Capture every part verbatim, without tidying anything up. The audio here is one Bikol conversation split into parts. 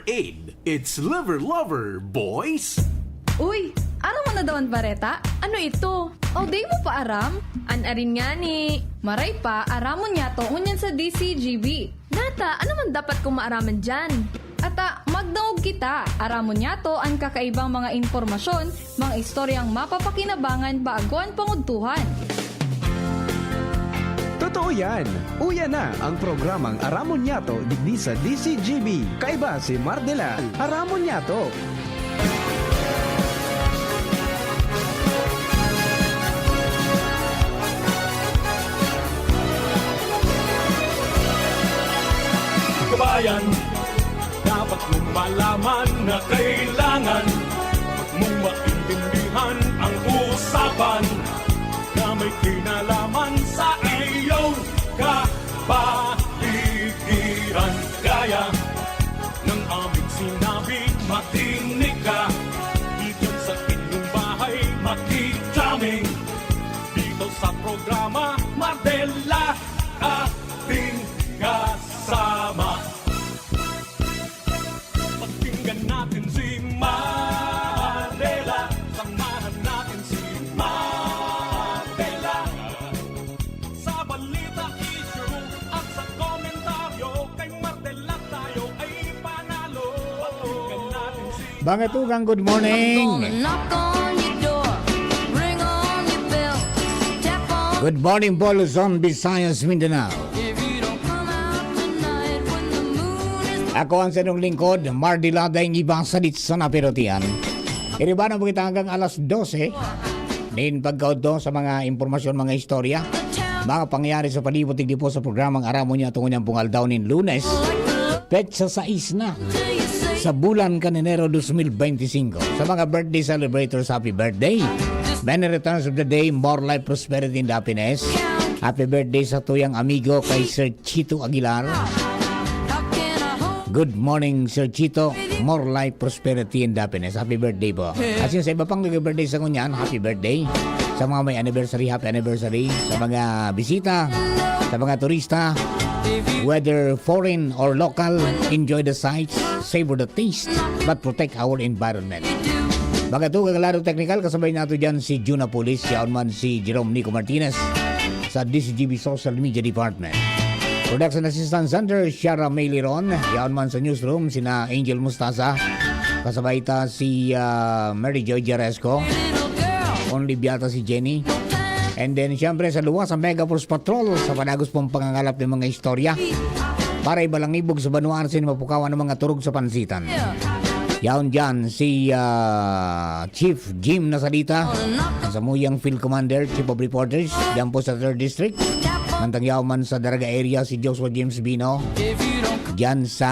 Aid. It's Liver Lover, boys! Uy, aram mo na daw an bareta? Ano ito? O, di mo pa aram? An arin ngani. Maray pa, aramon niyato ngunyan sa D C G B. Nata, ano man dapat kong maaraman diyan? Ata, magdangog kita. Aramon niyato an kakaibang mga impormasyon, mga istoryang mapapakinabangan bago an pangudtuhan. Totoo yan! Uya na ang programang Aramon Niyato digdi sa D C G B. Kaiba si Mardela. Aramon Niyato! Kabayan, dapat mong malaman na kailangan mong maintindihan ang usapan na may kinalaman sa iyong kapaligiran. Gaya ng aming sinabi, makinig ka. Diyan sa inyong bahay, makijamming. Dito sa programa, Mardela, ating kasama. Pakinggan natin si Manila. Samahan natin si Manila. Sa balita, issue at sa komentaryo, kay Mardela tayo ay panalo. Pakinggan natin si Mga tugang, good morning. Knock on your door, ring on your bell, tap on Good morning po, Luzon, Visayas, Mindanao. Ako ang sa inyong lingkod, Mardi Laday, ang iba sa Litson na Pirotian. Iriba na po kita hanggang alas dose. Nin pagkaudto sa mga impormasyon, mga istorya, mga pangyayari sa palibot, digdi po sa programang Aramon Niyato ngunyan pong aldaw nin Lunes, petsa sais na sa bulan kan Enero dos mil beintisinko. Sa mga birthday celebrators, happy birthday. Many returns of the day, more life, prosperity, and happiness. Happy birthday sa tuyang amigo kay Sir Chito Aguilar. Good morning, Sir Chito. More life, prosperity, and happiness. Happy birthday po. At yun, sa iba pang nag-birthday sa ngunyan, happy birthday. Sa mga may anniversary, happy anniversary. Sa mga bisita, sa mga turista, whether foreign or local, enjoy the sights, savor the taste, but protect our environment. Mga tugang, lado technical, kasabay nato dyan si Juna Pulis, yaon man si Jerome Nico Martinez sa D C G B Social Media Department. Production Assistant Center, Shara May Liron, yaon man sa newsroom, sina Angel Mustasa, kasabay ta si, ah, Mary Joy Jaresco, Only Biata si Jenny. And then, siyempre, sa luwas sa Mega Force Patrol, sa padagos pong pangangalap ng mga istorya para ibalangibog sa banwaan sa mapukawan ng mga turog sa pansitan. Yaon dyan si, ah, Chief Jim Nasalita, sa Muyang Field Commander, Chief of Reporters, dyan po sa Third District. Mantang yaon man sa Daraga area, si Joshua James Bino. Dyan sa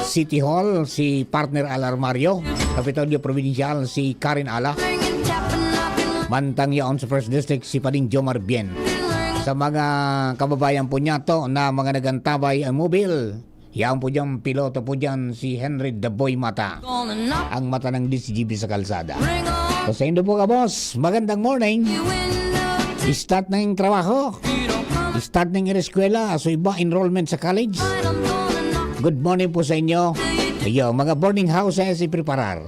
City Hall, si Partner Al Armario, Kapitolyo Provincial, si Karen Ala. Mantang yaon sa First District, si Pading Jomar Bien. Sa mga kababayan po niyato na mga nagantabay ang mobil, yaon po dyan, piloto po dyan, si Henry Daboy Mata. Ang mata ng D C G B sa kalsada. So, sa indo po ka, boss, magandang morning. Start na yung trabaho. Start na yung eskwela. So, iba, enrollment sa college. Good morning po sa inyo. Ayo, mga boarding houses, ipreparar.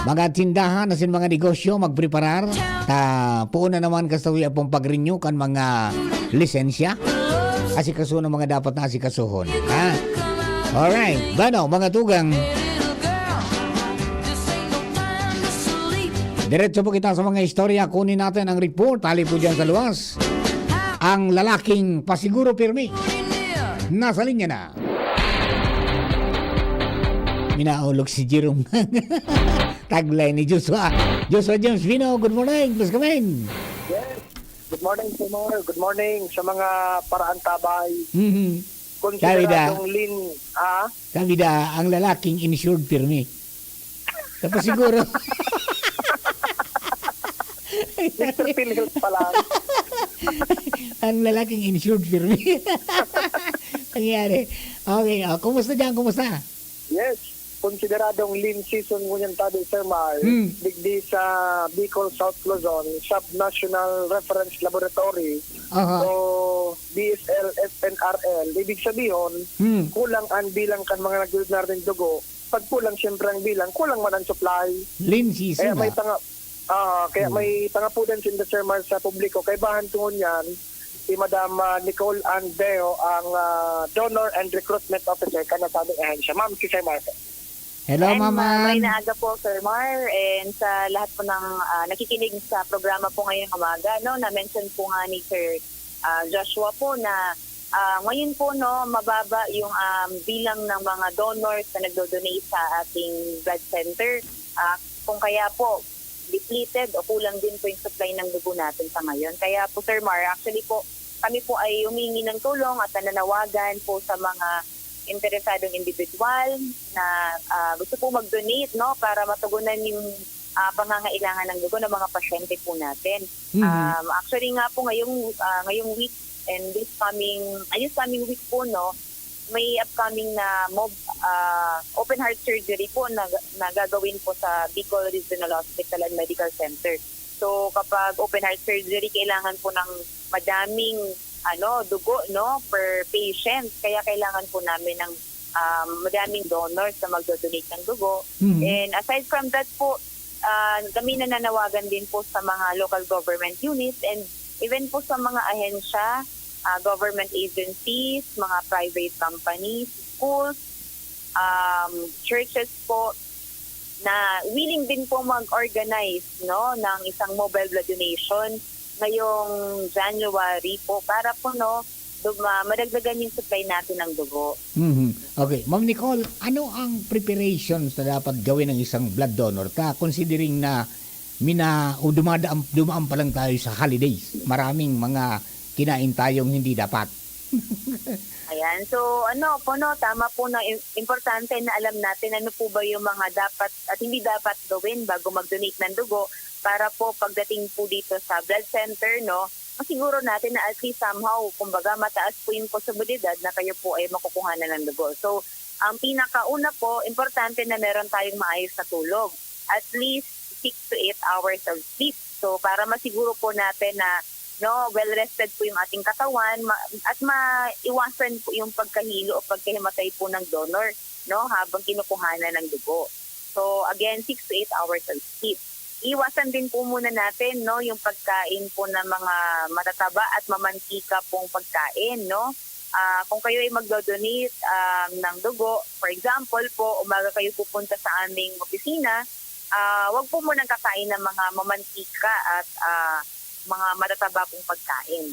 Mga tindahan, asin mga negosyo, magpreparar. Ta, puon na naman kasawi apong pag-renew kan mga lisensya. Asikaso ng mga dapat na asikasuhon. Ha? Alright. Bueno, mga tugang. Diretso po kita sa mga istorya. Kunin natin ang report. Hali po dyan sa luwas. Ang lalaking pasiguro pirmi. Nasa linya na. Minaulog si Jerome. Taglay ni Joshua. Joshua James Vino, good morning. Please come in. Yes. Good morning, Sir Mar. Good morning sa mga paraantabay. Mhm. Sabi da, Konsideradong lean, ah? Sabi da, ang lalaking insured pirmi. Tapos siguro, Mister PhilHealth pa lang. Ang lalaking insured pirmi. Nangyari. Okay, oh, kumusta dyan? Kumusta? Yes. Konsideradong lean season ngunyan tabi, Sir Mar, Hmm. digdi sa Bicol, South Luzon, Sub-National Reference Laboratory. Aha. So, D S L, S N R L. Ibig sabihin, Hmm. kulang ang bilang kan mga nagdodonate ng dugo. Pag kulang, siyempre, ang bilang, kulang man ang supply. Lean season Kaya may na. panga ah, kaya Hmm. may pangapudan si Sir Mar sa publiko. Kaibahan tungod niyan, si Madam ah, Nicole Andeo, ang ah, Donor and Recruitment Officer kan nasabing ahensya. Ma'am, si Sir Mar. Hello, And, Mama. uh, may naaga po, Sir Mar, and sa lahat po ng ah, nakikinig sa programa po ngayong umaga, no, na-mention po nga ni Sir ah, Joshua po na ah, ngayon po, no, mababa yung um, bilang ng mga donors na nagdo-donate sa ating blood center. Ah, kung kaya po, depleted o kulang din po yung supply ng dugo natin sa ngayon. Kaya po, Sir Mar, actually po, kami po ay humingi ng tulong at nananawagan po sa mga interesadong individual na ah, gusto po mag-donate, no, para matugunan yung ah, pangangailangan ng dugo ng mga pasyente po natin. Mhm. Um, actually nga po, ngayong, ah, ngayong week and this coming, ay, this coming week po, no, may upcoming na mob, ah, open heart surgery po na, na gagawin po sa Bicol Regional Hospital and Medical Center. So, kapag open heart surgery, kailangan po ng madaming ano, dugo, no, per patient. Kaya kailangan po namin ng um, madaming donors na magdo-donate ng dugo. Mhm. And aside from that po, ah, kami nananawagan din po sa mga local government units and even po sa mga ahensya, ah, government agencies, mga private companies, schools, um, churches po na willing din po mag-organize, no, ng isang mobile blood donation ngayong January po para po, no, duma- madagdagan yung supply natin ng dugo. Mhm. Okay. Ma'am Nicole, ano ang preparations na dapat gawin ng isang blood donor ta, considering na mina o dumadaan, dumaan pa lang tayo sa holidays? Maraming mga kinain tayong hindi dapat. Ayan. So, ano po, no, tama po na im- importante na alam natin ano po ba yung mga dapat at hindi dapat gawin bago mag-donate ng dugo para po pagdating po dito sa blood center, no, masiguro natin na at least somehow, kumbaga, mataas po yung posibilidad na kayo po ay makukuhanan ng dugo. So, ang pinakauna po, importante na meron tayong maayos na tulog. At least six to eight hours of sleep. So, para masiguro po natin na, no, well rested po yung ating katawan ma- at maiwasan po yung pagkahilo o pagkahimatay po ng donor, no, habang kinukuhanan ng dugo. So, again, six to eight hours of sleep. Iwasan din po muna natin, no, yung pagkain po ng mga matataba at mamantika pong pagkain, no. Ah, kung kayo ay magdo-donate um, ng dugo, for example po, umaga kayo pupunta sa aming opisina, ah, wag po munang kakain ng mga mamantika at ah, mga matataba pong pagkain.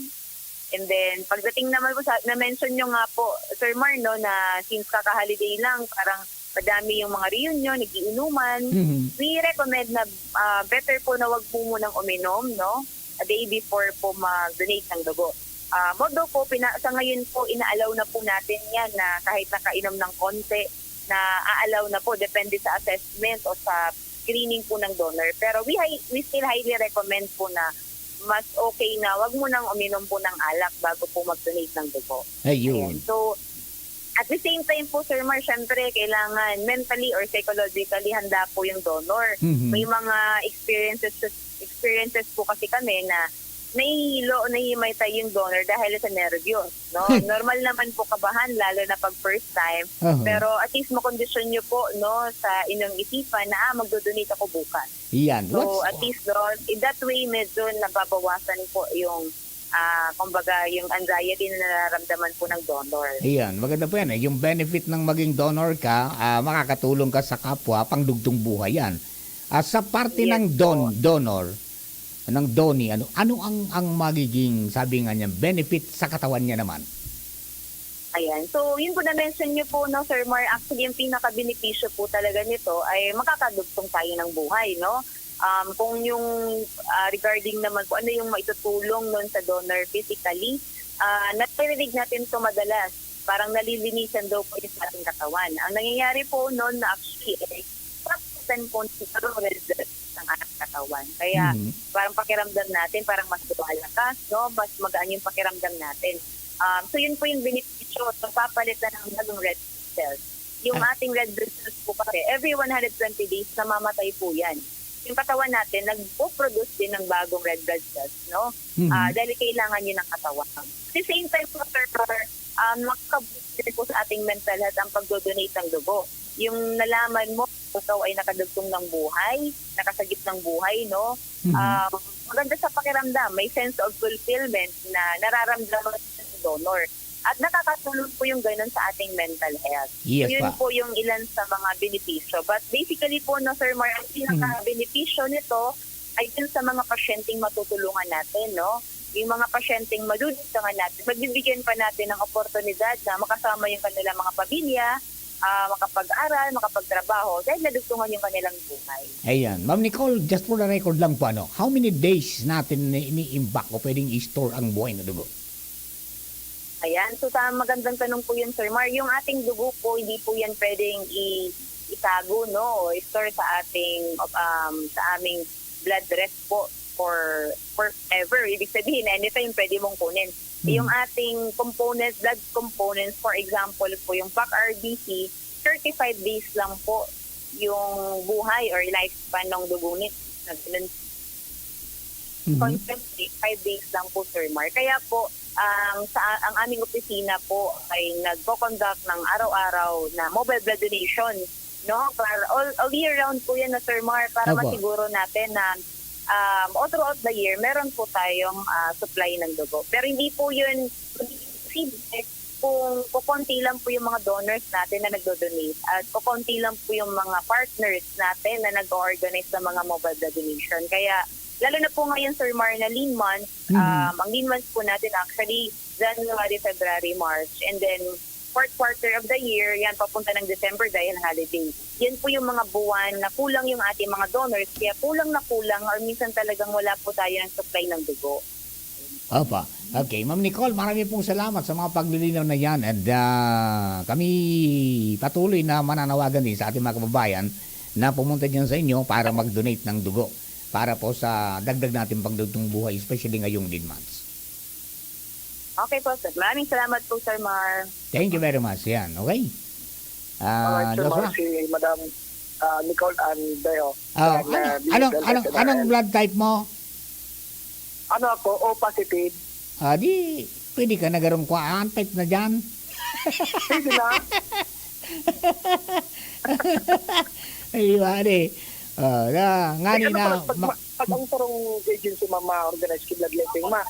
And then, pagdating naman po sa, na-mention nyo nga po, Sir Mar, no, na since kaka-holiday lang, parang madami yung mga reunion, nagiinuman. Mhm. We recommend na ah, better po na wag po munang uminom, no, a day before po mag-donate ng dugo. Ah, although po, pina, sa ngayon po, ina-allow na po natin yan na kahit nakainom ng konti, na a-allow na po, depende sa assessment o sa screening po ng donor. Pero we, hi- we still highly recommend po na mas okay na wag mo nang uminom po ng alak bago po mag-donate ng dugo. Ayun. Ayan. So, at the same time po, Sir Mar, syempre, kailangan mentally or psychologically handa po yung donor. Mhm. May mga experiences experiences po kasi kami na nahihilo o nahihimatay yung donor dahil sa nervyos, no? Normal naman po kabahan, lalo na pag first time. Aha. Pero at least makondisyon nyo po, no, sa inyong isipan na, ah, magdo-donate ako bukas. Yan. So, What's- at least, no, in that way, medyo nababawasan po yung, ah, kumbaga, yung anxiety na nararamdaman po ng donor. Ayan, maganda po yan. Eh. Yung benefit ng maging donor ka, ah, makakatulong ka sa kapwa, pangdugtong buhay yan. Ah, sa parte Yes ng don, po. Donor, ng donee, ano, ano ang, ang magiging, sabi nga niya, benefit sa katawan niya naman? Ayan. So, yun po na-mention niyo po, no, Sir Mar, actually, yung pinaka-benepisyo po talaga nito ay makakadugtong tayo ng buhay, no? Um, kung yung ah, regarding naman kung ano yung maitutulong nun sa donor physically, ah, naririnig natin ito madalas. Parang nalilinisan daw po yung ating katawan. Ang nangyayari po nun na actually, eh, papasan po ng red blood ng ating katawan. Kaya Mhm. parang pakiramdam natin, parang mas lumalakas, no? Mas magaan yung pakiramdam natin. Um, so yun po yung benepisyo, napapalitan ng bagong red cells. Yung Ah. ating red blood cells po kasi, every one hundred twenty days, namamatay po yan. Yung katawan natin, nagpo-produce din ng bagong red blood cells, no? Mhm. Ah, dahil kailangan yun ng katawan. At the same time po, Sir Mar, um, nakaka-boost din po sa ating mental health ang pagdo-donate ng dugo. Yung nalaman mo, ikaw ay nakadugtong ng buhay, nakasagip ng buhay, no? Mhm. Um, maganda sa pakiramdam, may sense of fulfillment na nararamdaman ng donor. At nakakatulong po yung ganun sa ating mental health. Yes, Yun pa. po yung ilan sa mga benepisyo. But basically po, no, Sir Mar, ang Mhm. pinaka-benepisyo nito ay dun sa mga pasyenteng matutulungan natin, no? Yung mga pasyenteng madudugtungan natin, mabibigyan pa natin ng oportunidad na makasama yung kanilang mga pamilya, ah, makapag-aral, makapagtrabaho, dahil nadugtungan yung kanilang buhay. Ayan. Ma'am Nicole, just for the record lang po, ano, how many days natin ini-, ini-imbak o pwedeng i-store ang buhay na dugo? Ayan. So, ta-, magandang tanong po yun, Sir Mar. Yung ating dugo po, hindi po yan pwedeng i-, itago, no? O i-store sa ating, um, sa aming blood rest po for forever. Ibig sabihin, anytime pwede mong kunin. Hmm. Yung ating component, blood components, for example po, yung pac-R B C, thirty-five days lang po yung buhay or lifespan ng dugo nito. Na ganun. Mhm. Constantly, five days lang po, Sir Mar. Kaya po, ang, sa, ang aming opisina po ay nagko-conduct ng araw-araw na mobile blood donation, no? Para all, all year round po yan na, Sir Mar, para Opo. masiguro natin na, um, all throughout the year, meron po tayong, ah, supply ng dugo. Pero hindi po yun posible kung kukonti lang po yung mga donors natin na nagdo-donate at kukonti lang po yung mga partners natin na nag-o-organize ng mga mobile blood donation. Kaya, lalo na po ngayon, Sir Mar, na lean month, Mhm. um, ang lean month po natin actually January, February, March, and then fourth quarter of the year, yan papunta ng December dahil holiday. Yan po yung mga buwan na kulang yung ating mga donors, kaya kulang na kulang or minsan talagang wala po tayo ng supply ng dugo. Opo. Okay, Ma'am Nicole, marami pong salamat sa mga paglilinaw na yan. And, ah, kami patuloy na mananawagan din sa ating mga kababayan na pumunta dyan sa inyo para mag-donate ng dugo para po sa dagdag nating pagdugtong buhay, especially ngayong lean months. Okay po, sir. Maraming salamat po, Sir Mar. Thank you very much. Yan, okay? Ah, Alright, Sir Joshua? Mar, si Madam, ah, Nicole Ann Beo. Oh, Yan, ano, ah, anong, B S L anong, S N R L. anong blood type mo? Ano ako? O positive. Ah, di, pwede ka na garong kuhaan, type na dyan. Pwede na. Ay, wari. Ah, na, nga Eh, ni ano na, pag, pag, ma- ma-, pag ang sarong agency ma-, ma-organize ki bloodletting, ma-,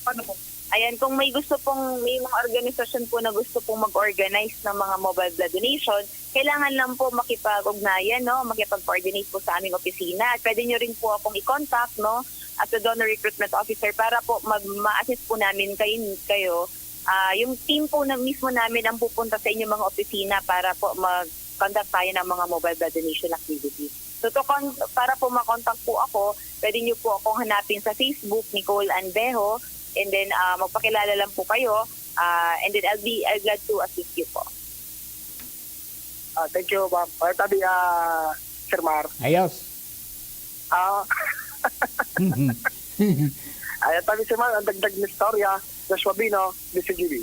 ano po? Ayan, kung may gusto pong, may mga organisasyon po na gusto pong mag-organize ng mga mobile blood donation, kailangan lang po makipag-ugnayan, no? Makipag-coordinate po sa aming opisina. At pwede nyo rin po akong i-contact, no? As a donor recruitment officer para po mag-, ma-assist po namin kayo, kayo. Ah, yung team po na mismo namin ang pupunta sa inyong mga opisina para po mag-conduct tayo ng mga mobile blood donation activities. So, to con-, para po makontak po ako, pwede nyo po akong hanapin sa Facebook, Nicole Anbejo, and then, ah, magpakilala lang po kayo, ah, and then I'll be, I'll glad to assist you po. Ah, thank you, ma'am. Ay, tabi, ah, Sir Mar. Ayos. Ah. Ay, tabi, Sir Mar, ang dagdag na istorya, Joshua Bino, D C G B.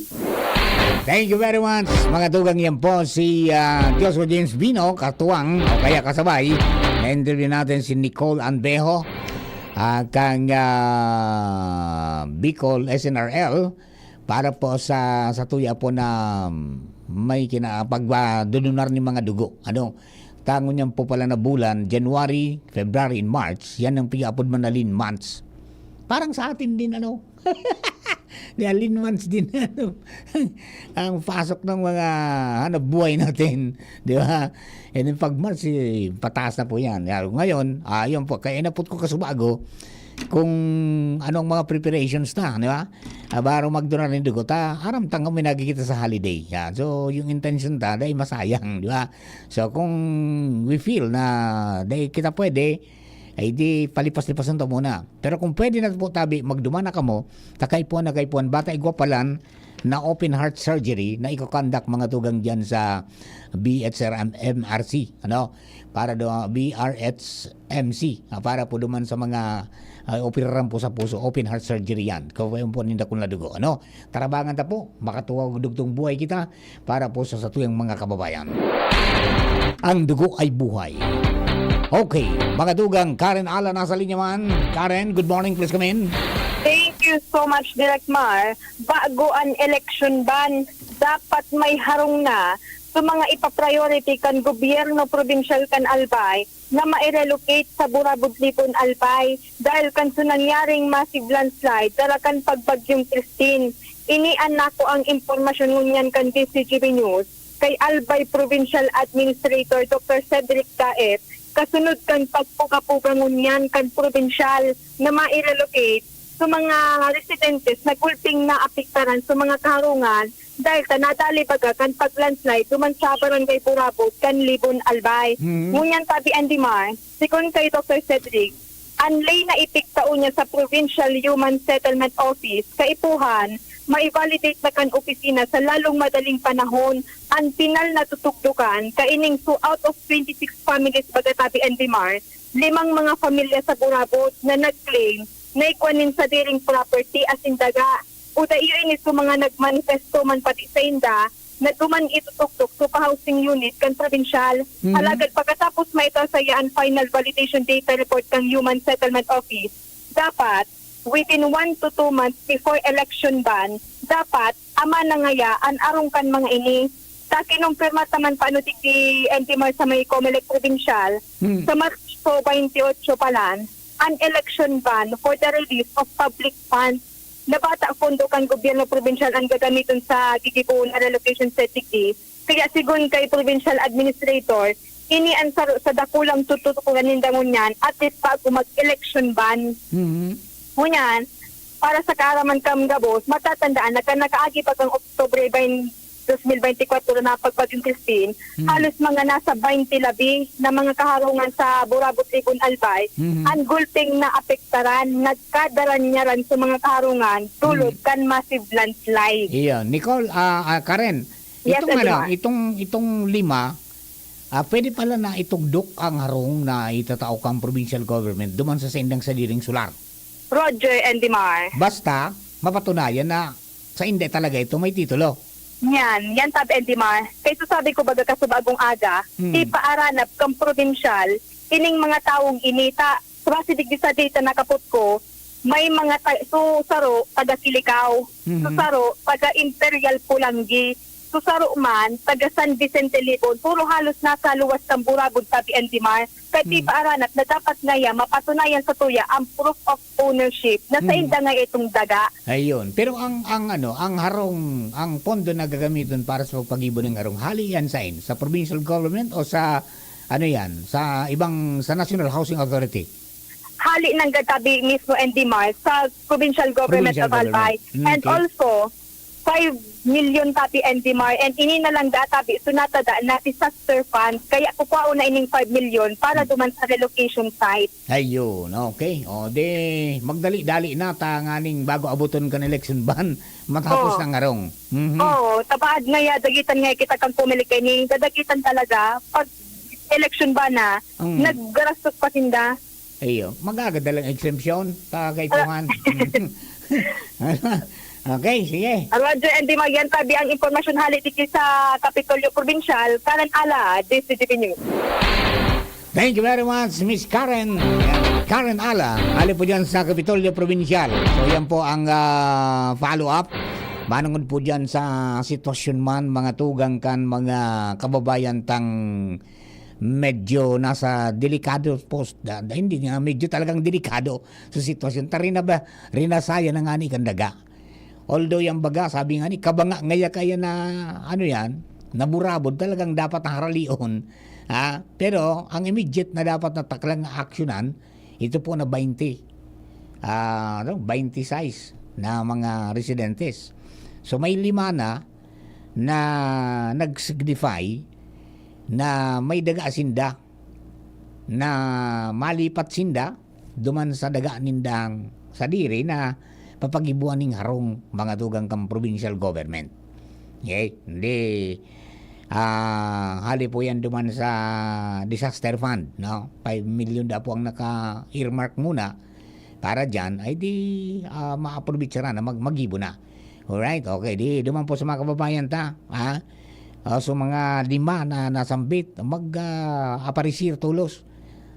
Thank you very much, mga tugang. Yan po si, ah, Joshua James Bino, katuwang o kaya kasabay. Na-interview natin si Nicole Anbejo, ah, kang, ah, Bicol S N R L, para po sa, sa tuya po na may kina-, pag, ah, dudunar ni mga dugo. Ano? Tango niyan po pala na bulan, January, February, and March, yan ang pag-aapod man na lean months. Parang sa atin din, ano? Di, lean months din, ano? Ang pasok ng mga hanap buhay natin, di ba? And then pag March, eh, pataas na po yan. Kaya ngayon, ah, yun po, kaya inapot ko kasubago kung anong mga preparations ta, di ba? Ah, baro magdunar nin dugo ta, aram tang kami nagkikita sa holiday. Yan. So, yung intention ta, dahil masayang, di ba? So, kung we feel na dahil kita pwede, ay di palipas-lipasan to muna. Pero kung pwede na po tabi, magduman na kamo, ta kaipuhan na kaipuhan, bata igwa palan na open heart surgery na iko-conduct mga tugang dyan sa B H R M R C, ano? Para do, B R H M C, ah, para po duman sa mga, ah, operaran po sa puso, open heart surgery yan. Kung po ninda kung ladugo, ano? Tarabangan ta po, makatuwa dugtong buhay kita para po sa satuyang mga kababayan. Ang dugo ay buhay. Okay, mga tugang, Karen Ala nasa linya man. Karen, good morning, please come in. Thank you so much, Direk Mar. Bago an election ban, dapat may harong na sa mga ipa-priority kan gobyerno probinsyal kan Albay na mai-relocate sa Burabod, Libon, Albay dahil kan su nangyaring massive landslide dara kan pagbagyong Christine. Ini an nakuang impormasyon ngunyan kan D C G B News kay Albay Provincial Administrator Doctor Cedric Gaet, kasunod kan pagpuga-puga ngunyan kan probinsyal na mai-relocate sa mga residentes na gulping naapektaran sa mga kaharungan dahil ta nadali baga kan pag-landslide duman sa Barangay Burabod kan Libon, Albay. Mhm. Ngunyan tabi, Endimar, sigon kay Doctor Cedric, an ley na ipigtao niya sa Provincial Human Settlement Office, kaipuhan, mai-validate na kan opisina sa lalong madaling panahon an pinal na tutugdokan kaining su out of twenty-six families baga tabi, Endimar, limang mga pamilya sa Burabod na nag-claim na igwa nin sadiring property asin daga o dai ini su mga nagmanifesto man pati sainda na duman itutugdok su pa-housing unit kan probinsyal. Mhm. Alagad pakatapos maitasaya an final validation data report kan Human Settlement Office, dapat within one to two months before election ban, dapat ama na ngaya an arong kan mga ini. Ta kinumpirma ta man pano digdi, Endimar, sa may Comelec Probinsyal, Hmm. sa Marso twenty-eight pa lang, an election ban for the release of public funds na bata pondo kan gobyerno probinsyal an gagamiton sa gigibohon na relocation set digdi. Kaya sigon kay provincial administrator, ini an saro sa dakulang tututukan ninda ngunyan, at least bago mag-election ban. Mhm. Ngunyan, para sa kaaraman kan gabos, matatandaan na kan nakaagi pa kan Oktubre bain-, dos mil beintikwatro na pagbagyong Christine, Mhm. halos mga nasa baynte labi na mga kaharungan sa Burabot, Libon, Albay, Mhm. an gulping naapektaran, nagkadaranyaran sa mga kaharungan, tulod Mhm. kan massive landslide. Iyo, Nicole, ah, ah, Karen, Yes, itong ano, Edmar. itong, itong lima, ah, pwede pala na itugdok ang harong na itatao kang provincial government duman sa saindang sadiring solar. Roger, Endimar. Basta, mapatunayan na sainda talaga ito may titulo. Yan, yan tabi, Endimar. Kaya sabi ko, baga kasubagong aga, Hmm. ipaaranap kang probinsyal, ining mga taong inita, base digdi sa data na kapot ko, may mga ta-, su saro, taga Silicao, su Mhm. saro, taga Imperial Polangui, su saro man, taga San Vicente Libon, puro halos nasa luwas kan Burabod, tabi, Endimar. Kaya Hmm. ipaaranap na dapat ngaya mapatunayan sa tuya ang proof of ownership na Hmm. sainda nga itong daga. Ayun. Pero ang, ang ano, ang harong, ang pondo na gagamiton para sa pagpagibo ning harong, hali yan sain? Sa provincial government o sa, ano yan, sa ibang, sa National Housing Authority? Hali nanggad tabi mismo, Endimar, sa provincial government Provincial of Albay. government. Mm, And okay. also, five million tabi, Endimar, and ini na lang da tabi, so natada na disaster fund, kaya kukwaon na ining five million para Hmm. duman sa relocation site. Ayun, okay. O, di, magdali-dali na ta nganing bago abuton kan election ban, matapos Oo. ng harong. Mhm. Oo, tabaad ngaya, dagitan ngaya kita kan Comelec kay ni, dadagitan talaga, pag election ban na, Mm. naggarastos pa sinda. Iyo, mag-agad na lang exemption, ta kaipuhan. Ah. Okay, sige. Roger, Endimar, yan tabi ang impormasyon hali digdi sa Kapitolyo Probinsyal, Karen Ala, D C G B News. Thank you very much, Miss Karen. Karen Ala, hali po dyan sa Kapitolyo Probinsyal. So, yan po ang, ah, follow-up. Manungod po dyan sa sitwasyon man, mga tugang kan, mga kababayan tang medyo nasa delikado post, da-, da-, hindi nga, medyo talagang delikado sa sitwasyon. Ta rinaba-, rinasaya na nga ni kan daga. Although yung baga, sabi nga ni, kabanga ngaya kaya na, ano yan, naburabod, talagang dapat na haralion. Ha? Pero ang immediate na dapat na taklang aksyonan, ito po na twenty, ah, ano, twenty-six na mga residentes. So may lima na, na nag-signify na may daga sinda, na malipat sinda duman sa daga nindang sadiri na papagibuan ning harong, mga tugang kan provincial government. Okay? Hindi, ah, hali po yan duman sa disaster fund, no? Five million da po ang naka-earmark muna para dyan, ay di, ah, maaprobitsaran na mag-, magibo na. Alright, okay. Di, duman po sa mga kababayan ta, ha? Ah, so mga lima na nasambit, mag, ah, aparisir tolos.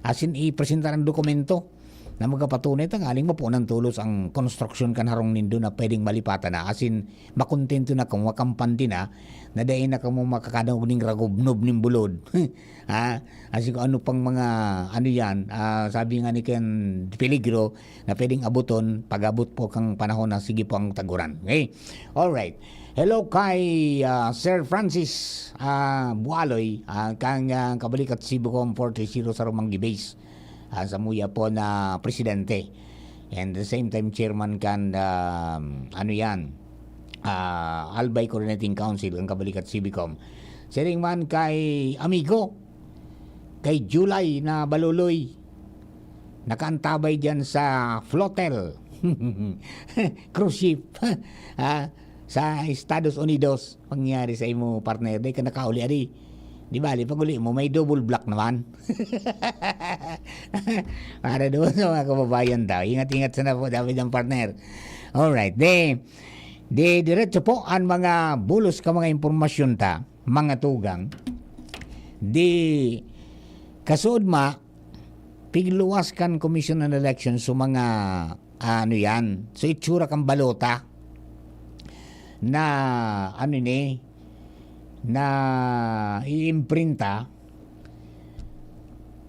As in, ipresentar ang dokumento. na magapatunay tangaling mapunan tolos ang konstruksyon kan harong nindo na pwedeng malipatan na, asin makontento na kamo, makampante na, na dai na kamo makakadangog ning ragubnob nin bulod. Ha? Asin kung ano pang mga, ano yan, ah, sabi nga ni Ken, peligro na pwedeng abuton pag-abot po kang panahon na sige po ang taguran. Okay? Alright. Hello kay, ah, Sir Francis, ah, Bualoy, ah, kang, ah, kabalikat Sibocom forty zero sa Rumanggi Base. Ah, samuya po na presidente. And the same time, chairman kan, um, ano yan, ah, Albay Coordinating Council, ang kabalikat Sibicom. Siring man kay amigo, kay July na Baluloy, nakaantabay dyan sa flotel, cruise ship, ah, sa Estados Unidos. Pangyari sa imo, partner, di ka nakauli, ari. Di bali, pag uli mo, may double block naman. Para doon sa mga kababayan daw. Ingat-ingat sana po, dapat dyan, partner. Alright, di, di diretso po ang mga bulos ka mga impormasyon ta, mga tugang. Di, kasuod ma, pigluwas kan Commission on Elections so mga, ah, ano yan, so itsura kan balota na, ano ni, na iimprinta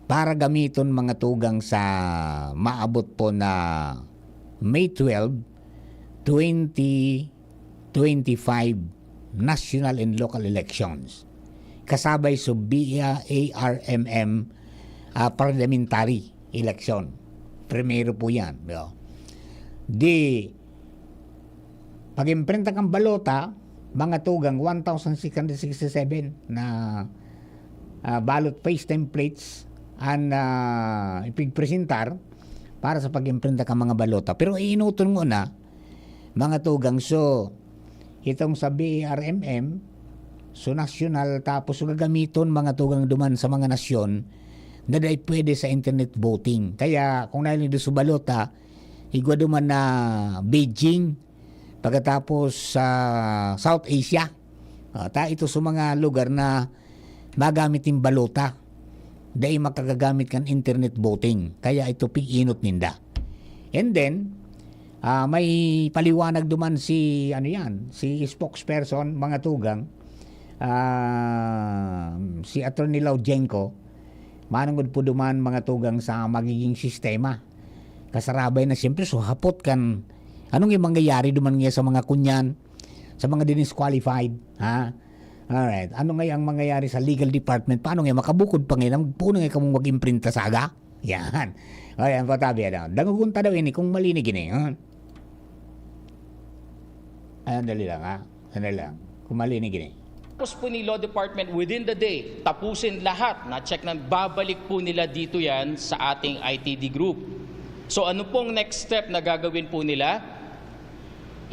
para gamiton mga tugang sa maabot po na May twelve, twenty twenty-five national and local elections, kasabay sa B A R M M, ah, parliamentary election. Primero po yan, no? Di, pag-imprenta kang balota, mga tugang, one thousand six hundred sixty-seven na, ah, ballot paste templates ang, ah, ipigpresentar para sa pag-imprenta kang mga balota. Pero iinuton mo na, mga tugang, so, itong sa B A R M M, so nasyonal, tapos gagamiton, mga tugang, duman sa mga nasyon na dai pwede sa internet voting. Kaya, kung nailing sa balota, igwa duman na Beijing, pagkatapos sa South Asia. Ah, ta ito sa mga lugar na magamit nin balota, dai makagagamit kan internet voting. Kaya ito pig-inot ninda. And then, ah, may paliwanag duman si, ano yan, si spokesperson, mga tugang, ah, si Attorney Laujenko, manungod po duman, mga tugang, sa magiging sistema. Kasarabay na siyempre, so hapot kan, anong yung mangyayari duman nga sa mga kunyan, sa mga dinisqualified, ha? Alright. Ano nga ang mangyayari sa legal department? Paano nga makabukod pa ngayon? Puno nga kamong mag-imprinta saga? Yan. O yan, patabi, ano. Dangogon ta daw ini kung mali ni gini, ha? Ayan, dali lang, ha? Sandali lang. Kung mali ni gini. Tapos po ni Law Department within the day, tapusin lahat, na-check na, babalik po nila dito yan sa ating I T D group. So ano pong next step na gagawin po nila?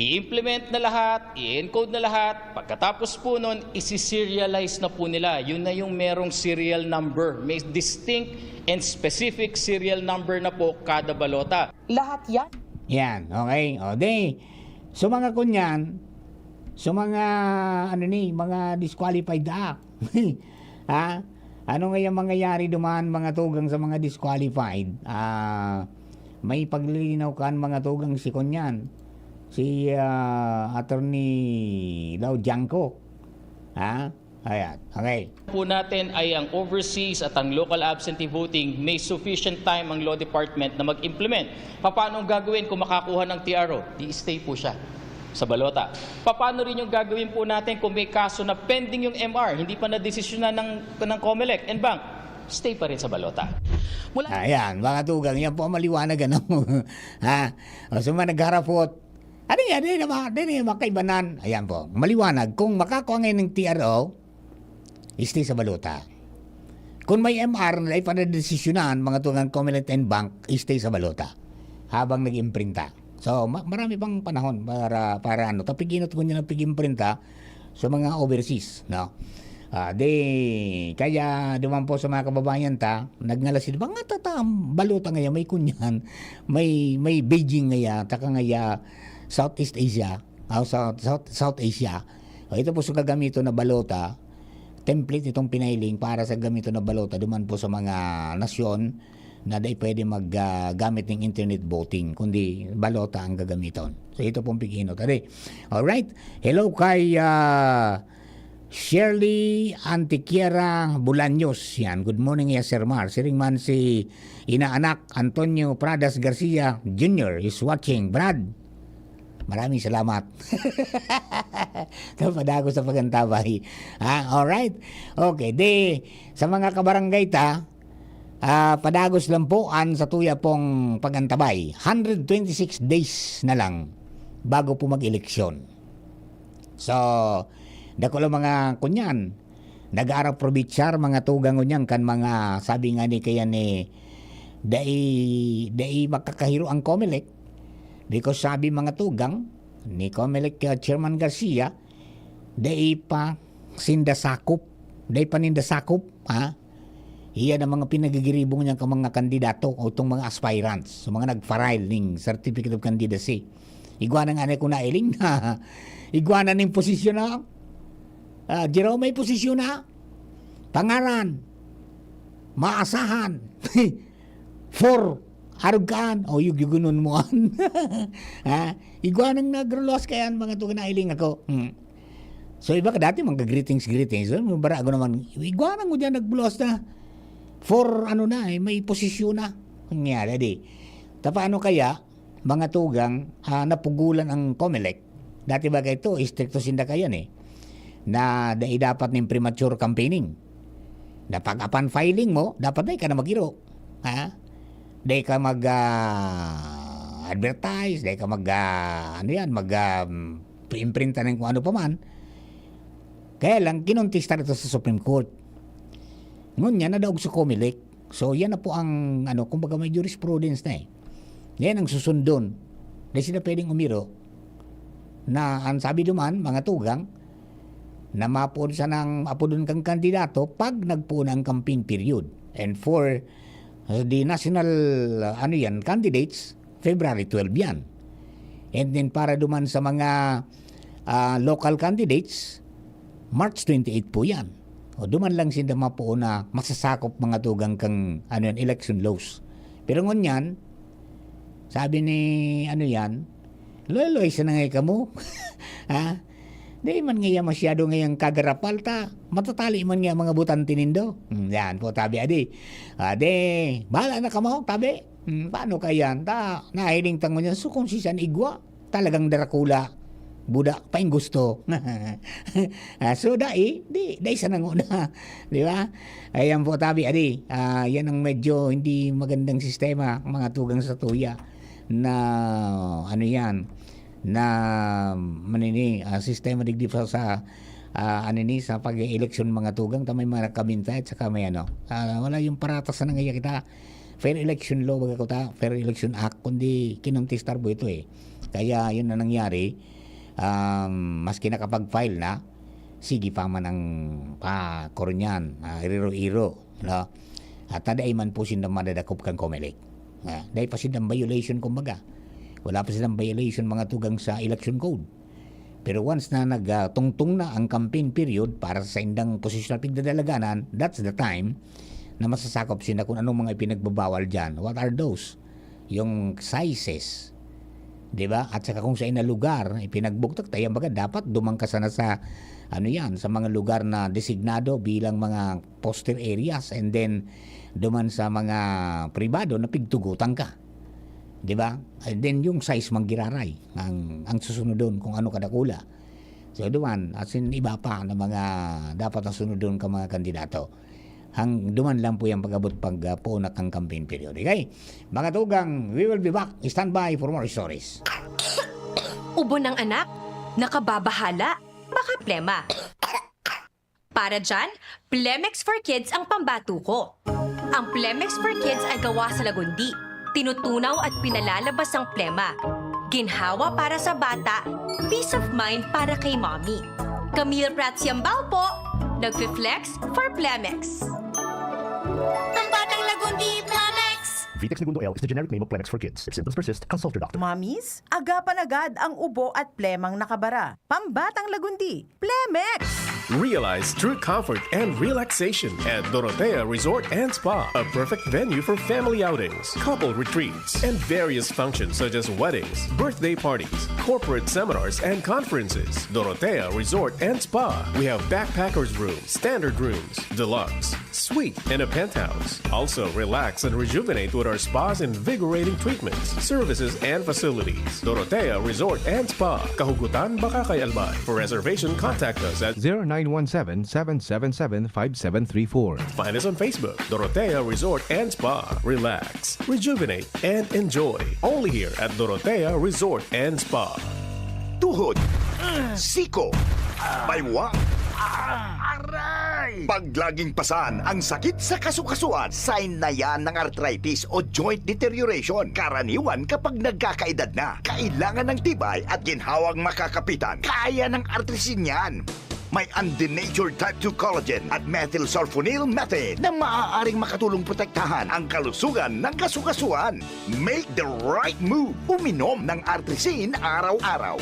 I-implement na lahat, i-encode na lahat, pagkatapos po nun, isi-serialize na po nila. Yun na yung merong serial number. May distinct and specific serial number na po kada balota. Lahat yan. Yan, okay. O, di, so mga kunyan, so mga, ano ni, mga disqualified na. Ha? Ano nga yung mangyayari duman, mga tugang sa mga disqualified? Ah, may paglilinaw kan mga tugang si kunyan, si, ah, Attorney Lau Janko. Ha? Ayan. Okay. Po natin ay ang overseas at ang local absentee voting, may sufficient time ang law department na mag-implement. Paano ang gagawin kung makakuha ng T R O? Di stay po siya sa balota. Paano rin yung gagawin po natin kung may kaso na pending yung M R, hindi pa nadesisyonan ng, ng COMELEC and bank? Stay pa rin sa balota. Mula Ayan, mga tugang, yan po ang maliwanag, ano? Ha? O, sa mga nagharapot, ano yan? Di naman, di naman kaibanan. Ayan po, maliwanag. Kung makakuha ngayon ng T R O, stay sa balota. Kung may M R na ipanadesisyonan, mga tugang, COMELEC and bank, stay sa balota habang nag-imprinta. So, ma- marami pang panahon para, para ano. Tapig-inot ko niya ng pig-imprinta sa mga overseas, no? Ah, di, kaya duman po sa mga kababayan ta, nagnala sila, mga tata, balota ngaya, may kunyan, may, may Beijing ngaya, taka ngaya, Southeast Asia, o South, South, South Asia. O, ito po sa gagamiton na balota, template itong pinailing para sa gamiton na balota, duman po sa mga nasyon, na dai pwede mag, ah, gamit ning internet voting, kundi balota ang gagamiton. So, ito pong pig-inot. Ade. Alright. Hello kay, ah, Shirley Antiquiera Bolaños. Yan. Good morning, yes, Sir Mar. Siring man si Inaanak Antonio Pradas Garcia Junior is watching. Brad, maraming salamat. Padagos sa pag-antabay. Ha? Alright. Okay. Di, sa mga kabarangay ta, ah, padagos lang po an satuya pong pag-antabay. Hundred twenty-six days na lang bago po mag-eleksyon. So, dakula mga kunyan, nag-aaraprobichar mga tugang ngunyan kan mga, sabi nga ni kaya ni, dai, dai makakahiro ang Comelec. Because sabi mga tugang ni Comelec, ah, Chairman Garcia, dai pa sinda sakop. Dai pa ninda sakop, ha? Iyan ang mga pinagigiribong niyan ka mga kandidato o itong mga aspirants, sa mga nag-file ning Certificate of Candidacy. Igwa na nga na kung nailing na. Igwa na ning posisyon na. Ah, Jerome, may posisyon na. Pangaran. Maasahan. For. Arog kaan. O, yug-, yugunon mo an. Ha? Igwa nang nagluwas kaya ang mga tugang nailing ako. Hmm. So, iba ka dati, mga greetings, greetings. So, bara ako naman, igwa nang mo dyan nagluwas na. For, ano na, eh, may posisyon na. Nangyari, di. Tapano kaya, mga tugang, ah, napugulan ang Comelec? Dati ba kayo ito, istrikto sinda kayan eh, na dai dapat ning premature campaigning. Na pag apan filing mo, dapat dai ka na mag-iro. Ha? Dai ka mag, ah, advertise, dai ka mag, ah, ano yan, mag, ah, imprinta ng kung ano pa man. Kaya lang, kinontistar ito sa Supreme Court. Ngunyan, nadaog sa Comelec. So, yan na po ang, ano, kumbaga may jurisprudence na eh. Yan ang susundon. Dahil sila pwedeng umiro na ang sabi duman, mga tugang, na mapoon sanang apodon kang kandidato pag nagpoon ang campaign period. And for, uh, the national, uh, ano yan, candidates, February twelve yan. And then para duman sa mga, ah, local candidates, March twenty-eight po yan. O duman lang sinda mapoon na masasakop mga tugang kang, ano yan, election laws. Pero ngunyan, sabi ni, ano yan, "Loy-loy sa nangay kamo." Ha? Di man ngaya masyado ngayang kagarapal ta. Matatali man nga mga butante nindo. Hmm, yan po, tabi adi. Adi, bahala na kamo, tabi. Hmm, paano kaya? Ta, nahiling tango niya. So, kung si San Igwa, talagang Dracula. Buda, paing gusto. Ah, so, dai, di, dai sa nango na. Di ba? Ayan po, tabi, adi. Ah, yan ang medyo hindi magandang sistema, mga tugang sa tuya. Na, ano yan, na manini, ah, sistema digdi pa sa, ah, ano ni, sa pag-eleksyon mga tugang, ta may mga kabintay at saka may ano, ah, wala yung paratas na nangyayari kita. Fair Election Law, baga ko ta, Fair Election Act, kundi kinontistar po ito eh. Kaya yun na nangyari, um, maski nakapag-file na, sige pa man ang pa, kornyan, ah, iriro-iro, no? At dai man po sinda madadakop kan Comelec. Ah, dai pa sinda violation, kumbaga. Wala pa silang violation, mga tugang sa election code. Pero once na nagtungtong na ang campaign period para sa indang posisyon na pigdadalaganan, that's the time na masasakop sila kung anong mga ipinagbabawal dyan. What are those? Yung sizes. Di ba? At saka kung sa ina lugar, ipinagbugtak, tayo baga, dapat duman ka sana sa, ano yan, sa mga lugar na designado bilang mga poster areas, and then duman sa mga pribado na pigtugutan ka. Di ba? And then yung size manggiraray ang, ang susunod doon kung ano kadakula. So, duman, as in, iba pa na mga dapat na sunod doon ka mga kandidato. Hang, duman lang po yung pag-abot pag, ah, puunak ang campaign period. Okay? Mga tugang, we will be back. Stand by for more stories. Ubo ng anak? Nakababahala? Baka plema. Para dyan, Plemex for Kids ang pambato ko. Ang Plemex for Kids ay gawa sa lagundi. Tinutunaw at pinalalabas ang plema. Ginhawa para sa bata, peace of mind para kay mommy. Camille Prats Yambao po, nagfi-flex for Plemex. Ang batang lagundi, Plemex! Vitex Negundo L is the generic name of Plemex for kids. If symptoms persist, consult your doctor. Mommies, agapan agad ang ubo at plemang nakabara. Pambatang lagundi, Plemex! Realize true comfort and relaxation at Dorotea Resort and Spa, a perfect venue for family outings, couple retreats, and various functions such as weddings, birthday parties, corporate seminars, and conferences. Dorotea Resort and Spa. We have backpackers room, standard rooms, deluxe, suite, and a penthouse. Also, relax and rejuvenate with our spa's invigorating treatments, services, and facilities. Dorotea Resort and Spa, Kahugutan, Bacacay, Albay. For reservation, contact us at zero nine one seven, seven seven seven, five seven three four. Find us on Facebook, Dorotea Resort and Spa. Relax, rejuvenate, and enjoy. Only here at Dorotea Resort and Spa. Tuhod, siko, baywang, aray! Pag laging pasan ang sakit sa kasukasuan, sign na yan ng arthritis o joint deterioration. Karaniwan kapag nagkakaedad na, kailangan ng tibay at ginhawang makakapitan. Kaya ng artrisin yan. May undenatured type two collagen at methylsulfonyl methane na maaaring makatulong protektahan ang kalusugan ng kasukasuan. Make the right move. Uminom ng Artrisin araw-araw.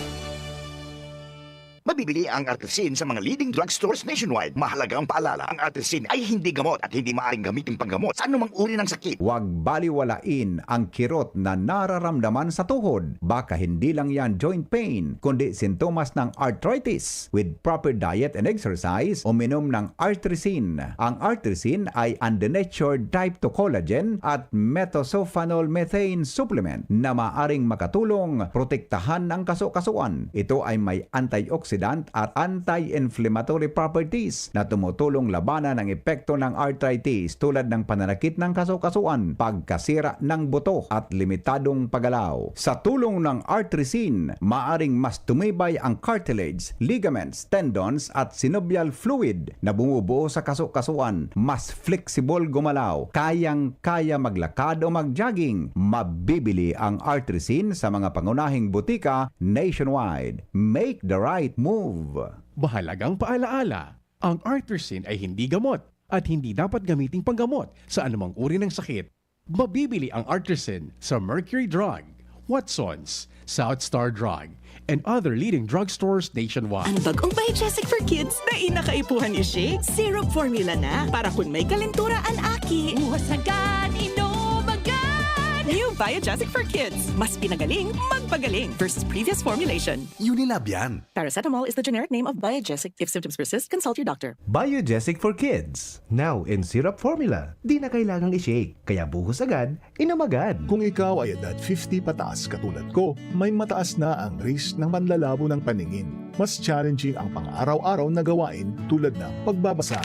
Mabibili ang Artrisin sa mga leading drugstores nationwide. Mahalagang paalala, ang Artrisin ay hindi gamot at hindi maaaring gamitin panggamot sa anumang uri ng sakit. Huwag baliwalain ang kirot na nararamdaman sa tuhod. Baka hindi lang yan joint pain, kundi sintomas ng arthritis. With proper diet and exercise, uminom ng Artrisin. Ang Artrisin ay undenatured type two collagen at methylsulfonyl methane supplement na maaring makatulong protektahan ang kasukasuan. Ito ay may antioxidant at anti-inflammatory properties na tumutulong labanan ang epekto ng arthritis, tulad ng pananakit ng kasukasuan, pagkasira ng buto, at limitadong paggalaw. Sa tulong ng Artrisin, maaring mas tumibay ang cartilage, ligaments, tendons, at synovial fluid na bumubuo sa kasukasuan. Mas flexible gumalaw, kayang-kaya maglakad o mag-jogging. Mabibili ang Artrisin sa mga pangunahing butika nationwide. Make the right move! Mahalagang paalaala, ang Artrisin ay hindi gamot at hindi dapat gamiting panggamot sa anumang uri ng sakit. Mabibili ang Artrisin sa Mercury Drug, Watsons, South Star Drug, and other leading drugstores nationwide. Ang bagong Biogesic for Kids na inakaipuhan ni Shake, syrup formula na para kun may kalentura an aki. Buhos agad, inom agad! New Biogesic for Kids. Mas pinagaling, magpagaling versus previous formulation. Unilab yan. Paracetamol is the generic name of Biogesic. If symptoms persist, consult your doctor. Biogesic for Kids. Now in syrup formula. Di na kailangang i-shake. Kaya buhos agad, inom agad. Kung ikaw ay edad fifty pataas katulad ko, may mataas na ang risk ng panlalabo ng paningin. Mas challenging ang pang-araw-araw na gawain tulad ng pagbabasa,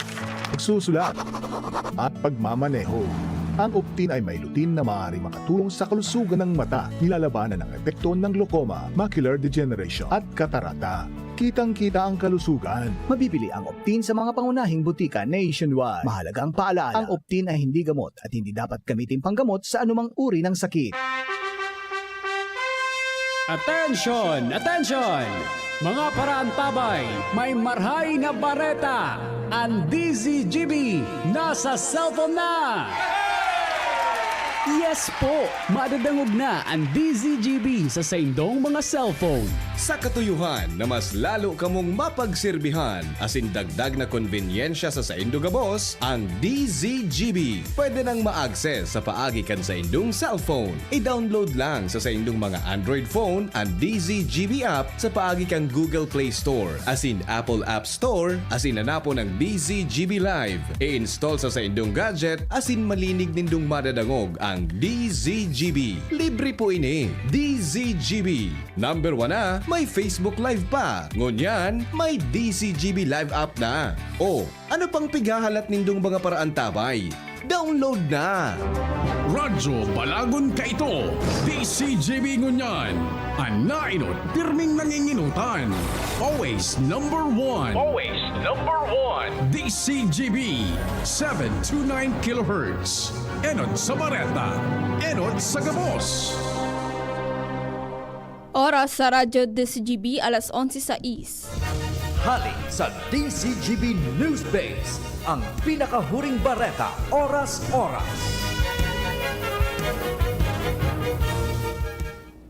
pagsusulat, at pagmamaneho. Ang Optin ay may lutein na maaaring makatulong sa kalusugan ng mata, nilalabanan ang epekto ng glaucoma, macular degeneration, at katarata. Kitang-kita ang kalusugan. Mabibili ang Optin sa mga pangunahing butika nationwide. Mahalagang paalala, ang Optin ay hindi gamot at hindi dapat gamitin panggamot sa anumang uri ng sakit. Attention! Attention! Mga paraantabay, may marhay na bareta! Ang D Z G B nasa cellphone na! Yes po! Madadangog na ang D Z G B sa saindong mga cellphone. Sa katuyohan na mas lalo kamong mapagserbihan asin dagdag na konbenyensya sa saindo gabos, ang D Z G B pwede nang ma-access sa paagi kan saindong cellphone. I-download lang sa saindong mga Android phone an D Z G B app sa paagi kan Google Play Store asin Apple App Store asin hanapon ang D Z G B Live. I-install sa saindong gadget asin malinig nindong madadangog ang D Z G B. Libre po ini. D Z G B. Number one na, may Facebook Live pa. Ngunyan, may D Z G B Live app na. O, ano pang pighahalat nindong mga paraantabay? Download na! Radyo Balagon kaito, D Z G B ngunyan. An naenot, pirming nangingenotan. Always number one. Always number one. D Z G B, seven two nine kilohertz. Enot sa bareta, enot sa gabos. Oras sa Radyo D Z G B, alas onse sais. Hali sa D Z G B News Base, ang pinakahuring bareta, oras-oras.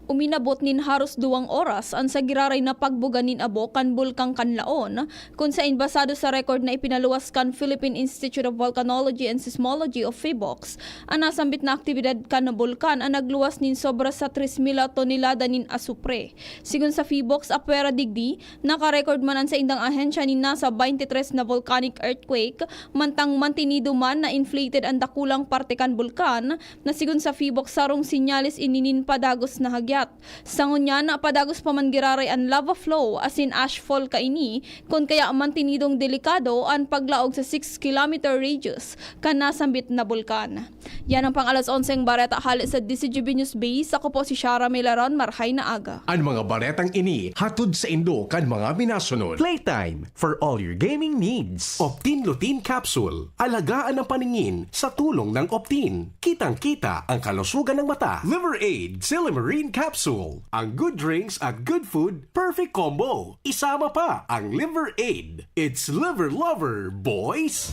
Uminabot nin haros duwang oras an sa giraray na pagbuga nin abo kan Bulkang Kanlaon, kun saen basado sa record na ipinaluwas kan Philippine Institute of Volcanology and Seismology o PHIVOLCS, an nasambit na aktibidad kan bulkan an nagluwas nin sobra sa tres mil tonelada nin asupre. Sigon sa PHIVOLCS, apwera digdi, naka-record man an saindang ahensya nin nasa twenty-three na volcanic earthquake, mantang mantinido man na inflated an dakulang parte kan bulkan, na sigon sa PHIVOLCS sarong senyales ini nin padagos na hagyat. Sa ngunyan, padagos pa man giraray an lava flow asin ash fall kaini, kun kaya mantinidong delikado an paglaog sa six kilometer radius kan nasambit na bulkan. Yan ang pang alas onseng bareta hale sa D Z G B News Base. Ako po si Shara Milaron. Marhay na aga. An mga baretang ini hatod saindo kan mga minasunod. Playtime for all your gaming needs. Optin Lutein Capsule. Alagaan ang paningin sa tulong ng Optin. Kitang-kita ang kalusugan ng mata. Liver Aid Silymarin Capsule. Ang good drinks at good food, perfect combo. Isama pa ang Liver Aid. It's Liver Lover, boys!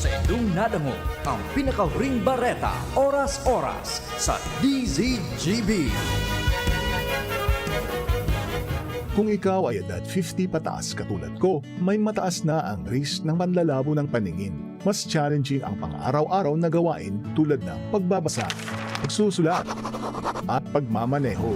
Sa indong nadangog, ang pinakahuring bareta, oras-oras, sa D Z G B. Kung ikaw ay edad fifty pataas katulad ko, may mataas na ang risk ng panlalabo ng paningin. Mas challenging ang pang-araw-araw na gawain tulad ng pagbabasa, pagsusulat, at pagmamaneho.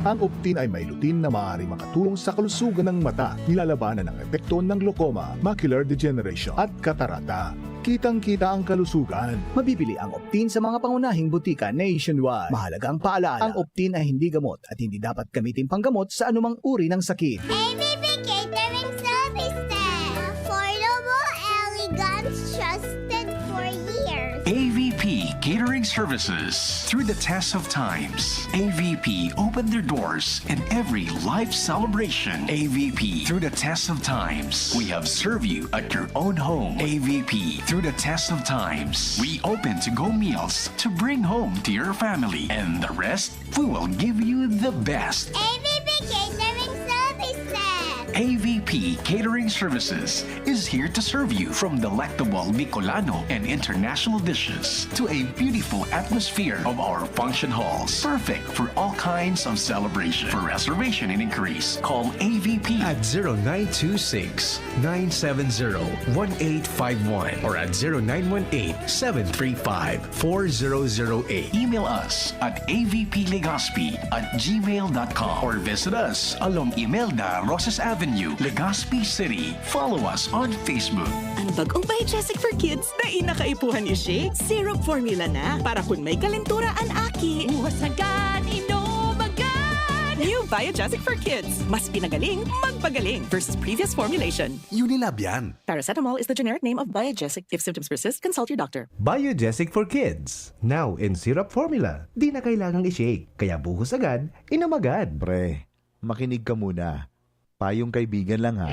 Ang Optin ay may lutein na maaaring makatulong sa kalusugan ng mata, nilalabanan ang epekto ng glaucoma, macular degeneration, at katarata. Kitang-kita ang kalusugan. Mabibili ang Optin sa mga pangunahing butika nationwide. Mahalagang paalaala, ang Optin ay hindi gamot at hindi dapat gamitin panggamot sa anumang uri ng sakit. A V P Catering Services. Affordable, elegant, trusted for years. A V P Catering Services. Through the test of times, A V P opened their doors in every life celebration. A V P, through the test of times, we have served you at your own home. A V P, through the test of times, we open to-go meals to bring home to your family. And the rest, we will give you the best. A V P Catering Services. A V P Catering Services is here to serve you, from delectable Bicolano and international dishes to a beautiful atmosphere of our function halls, perfect for all kinds of celebration. For reservation and inquiries, call A V P at zero nine two six, nine seven zero, one eight five one or at zero nine one eight, seven three five, four zero zero eight. Email us at A V P Legazpi at gmail dot com or visit us along Imelda Roses Avenue, Legazpi City. Follow us on Facebook. An bag-ong Biogesic for Kids, dai na kaipuhan ishi. Syrup formula na, para kun may kalentura an aki. Buhasagan, inom agad! New Biogesic for Kids. Mas pinagaling, magpagaling versus previous formulation. Unilab yan. Paracetamol is the generic name of Biogesic. If symptoms persist, consult your doctor. Biogesic for Kids. Now in syrup formula. Di na kailangang i-shake, kaya buhos agad, inom agad. Pre, makinig ka muna. Payong kaibigan lang, ha.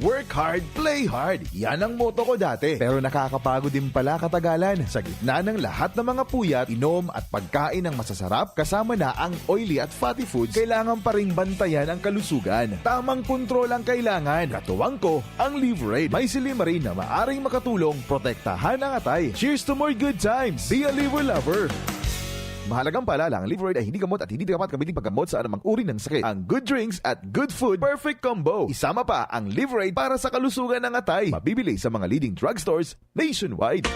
Work hard, play hard. Yan ang motto ko dati. Pero nakakapagod din pala katagalan. Sa gitna ng lahat ng mga puyat, inom at pagkain ng masasarap, kasama na ang oily at fatty foods, kailangan pa ring bantayan ang kalusugan. Tamang kontrol ang kailangan. Katuwang ko, ang Liverade. May silymarin na maaring makatulong protektahan ang atay. Cheers to more good times! Be a Liver Lover! Mahalagang paalala, ang Liverade ay hindi gamot at hindi dapat gamitin paggamot sa anumang uri ng sakit. Ang good drinks at good food, perfect combo. Isama pa ang Liverade para sa kalusugan ng atay. Mabibili sa mga leading drugstores nationwide.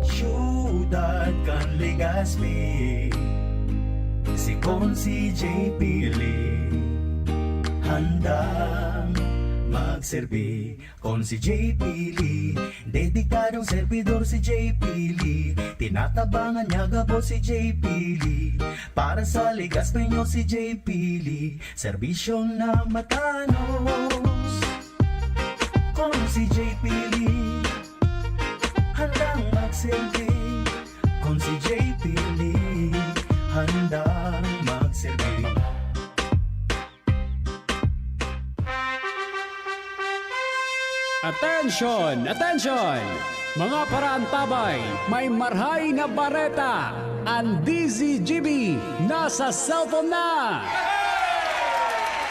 Siyudad kan Legazpi, si Consi J P Lee, handang magserbi. Consi J P Lee, dedikadong servidor si J P Lee. Tinatabangan niya gabos si J P Lee. Para sa Legazpeño si J P Lee, serbisyo na matanos. Consi J P Lee, handang magserbi. Consi J P Lee, handang magserbi. Attention! Attention! Mga paraantabay, may marhay na bareta! Ang D Z G B nasa cellphone na!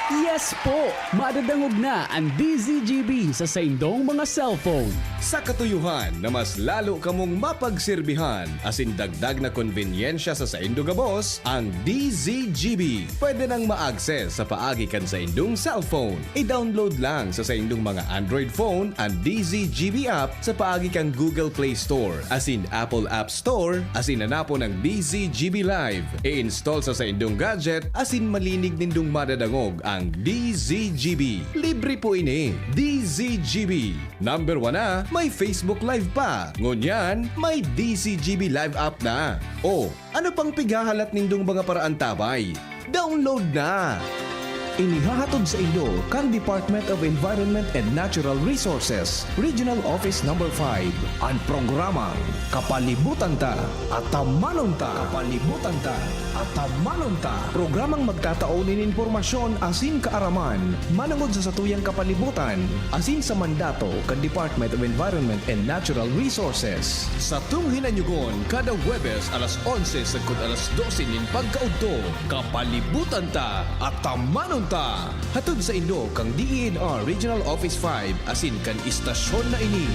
Yes po! Madadangog na an D Z G B sa saindong mga cellphone. Sa katuyohan na mas lalo kamong mapagserbihan asin dagdag na konbenyensya sa saindo gabos, ang D Z G B pwede nang ma-access sa paagi kan saindong cellphone. I-download lang sa saindong mga Android phone an D Z G B app sa paagi kan Google Play Store asin Apple App Store asin hanapon ang D Z G B Live. I-install sa saindong gadget asin malinig nindong madadangog ang D Z G B. Libre po ini. D Z G B. Number one na, may Facebook Live pa. Ngunyan, may D Z G B Live app na. O, ano pang pighahalat nindong mga paraantabay? Download na! Inihahatod saindo kan Department of Environment and Natural Resources, Regional Office Number five, an programang Kapalibutan Ta, Atamanon Ta. Kapalibutan Ta, Atamanon Ta. Programang magtatao nin impormasyon asin kaaraman manongod sa satuyang kapalibutan asin sa mandato kan Department of Environment and Natural Resources. Satong hinanyogon kada Huwebes alas onse sagkod alas dose nin pagkaudto. Kapalibutan Ta, Atamanon Ta! Hatod saindo kan D E N R Regional Office five asin kan istasyon na ini.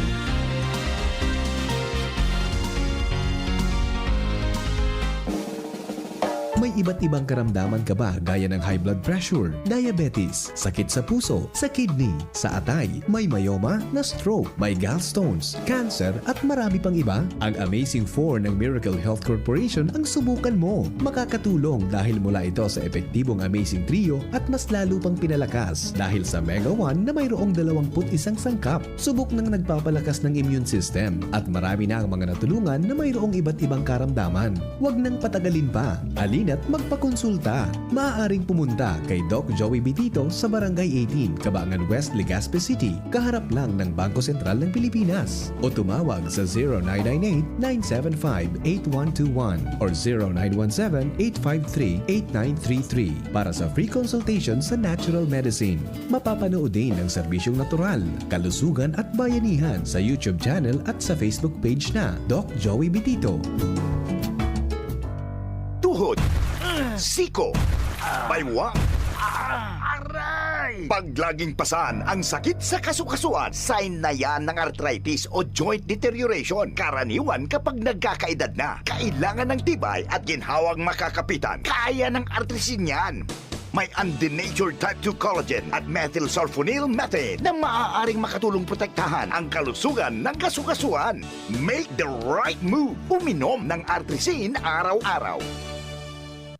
May iba't ibang karamdaman ka ba, gaya ng high blood pressure, diabetes, sakit sa puso, sa kidney, sa atay, may myoma, na-stroke, may gallstones, cancer, at marami pang iba? Ang Amazing Four ng Miracle Health Corporation ang subukan mo. Makakatulong dahil mula ito sa epektibong Amazing Trio at mas lalo pang pinalakas dahil sa Mega One na mayroong dalawampu't isang sangkap. Subok nang nagpapalakas ng immune system at marami na ang mga natulungan na mayroong iba't ibang karamdaman. Huwag nang patagalin pa. Halina't magpakonsulta. Maaaring pumunta kay Doc Joey Bitito sa Barangay eighteen, Cabangan West, Legazpi City, kaharap lang ng Bangko Sentral ng Pilipinas. O tumawag sa zero nine nine eight, nine seven five, eight one two one or zero nine one seven, eight five three, eight nine three three para sa free consultation sa natural medicine. Mapapanood din ang serbisyong natural, kalusugan at bayanihan sa YouTube channel at sa Facebook page na Doc Joey Bitito. Tuhod, siko, baywa, aray! Pag laging pasan ang sakit sa kasukasuan, sign na yan ng arthritis o joint deterioration. Karaniwan kapag nagkakaedad na, kailangan ng tibay at ginhawang makakapitan. Kaya ng Artrisin yan. May undenatured type two collagen at methylsulfonyl methane na maaaring makatulong protektahan ang kalusugan ng kasukasuan. Make the right move. Uminom ng Artrisin araw-araw.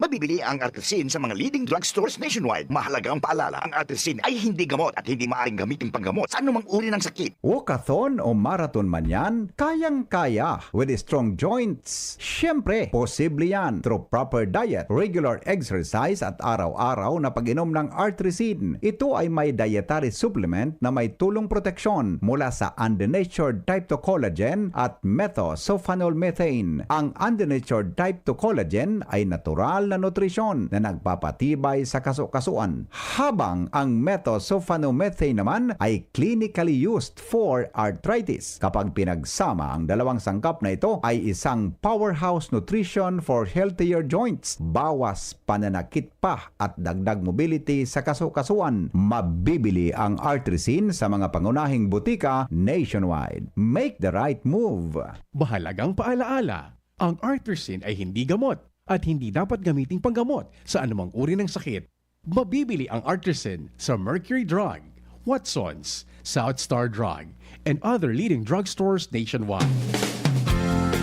Mabibili ang Artrisin sa mga leading drugstores nationwide. Mahalagang paalala, ang Artrisin ay hindi gamot at hindi maaaring gamitin panggamot sa anumang uri ng sakit. Walkathon o marathon man yan, kayang-kaya with strong joints. Siyempre, posible yan through proper diet, regular exercise at araw-araw na pag-inom ng Artrisin. Ito ay may dietary supplement na may tulong proteksyon mula sa undenatured type two collagen at methosulfonol methane. Ang undenatured type two collagen ay natural na nutrisyon na nagpapatibay sa kasukasuan, habang ang methosulfonomethane naman ay clinically used for arthritis. Kapag pinagsama, ang dalawang sangkap na ito ay isang powerhouse nutrition for healthier joints, bawas pananakit pa at dagdag mobility sa kasukasuan. Mabibili ang Artrisin sa mga pangunahing butika nationwide. Make the right move! Mahalagang paalaala, ang Artrisin ay hindi gamot at hindi dapat gamiting panggamot sa anumang uri ng sakit. Mabibili ang Artrisin sa Mercury Drug, Watson's, South Star Drug, and other leading drugstores nationwide.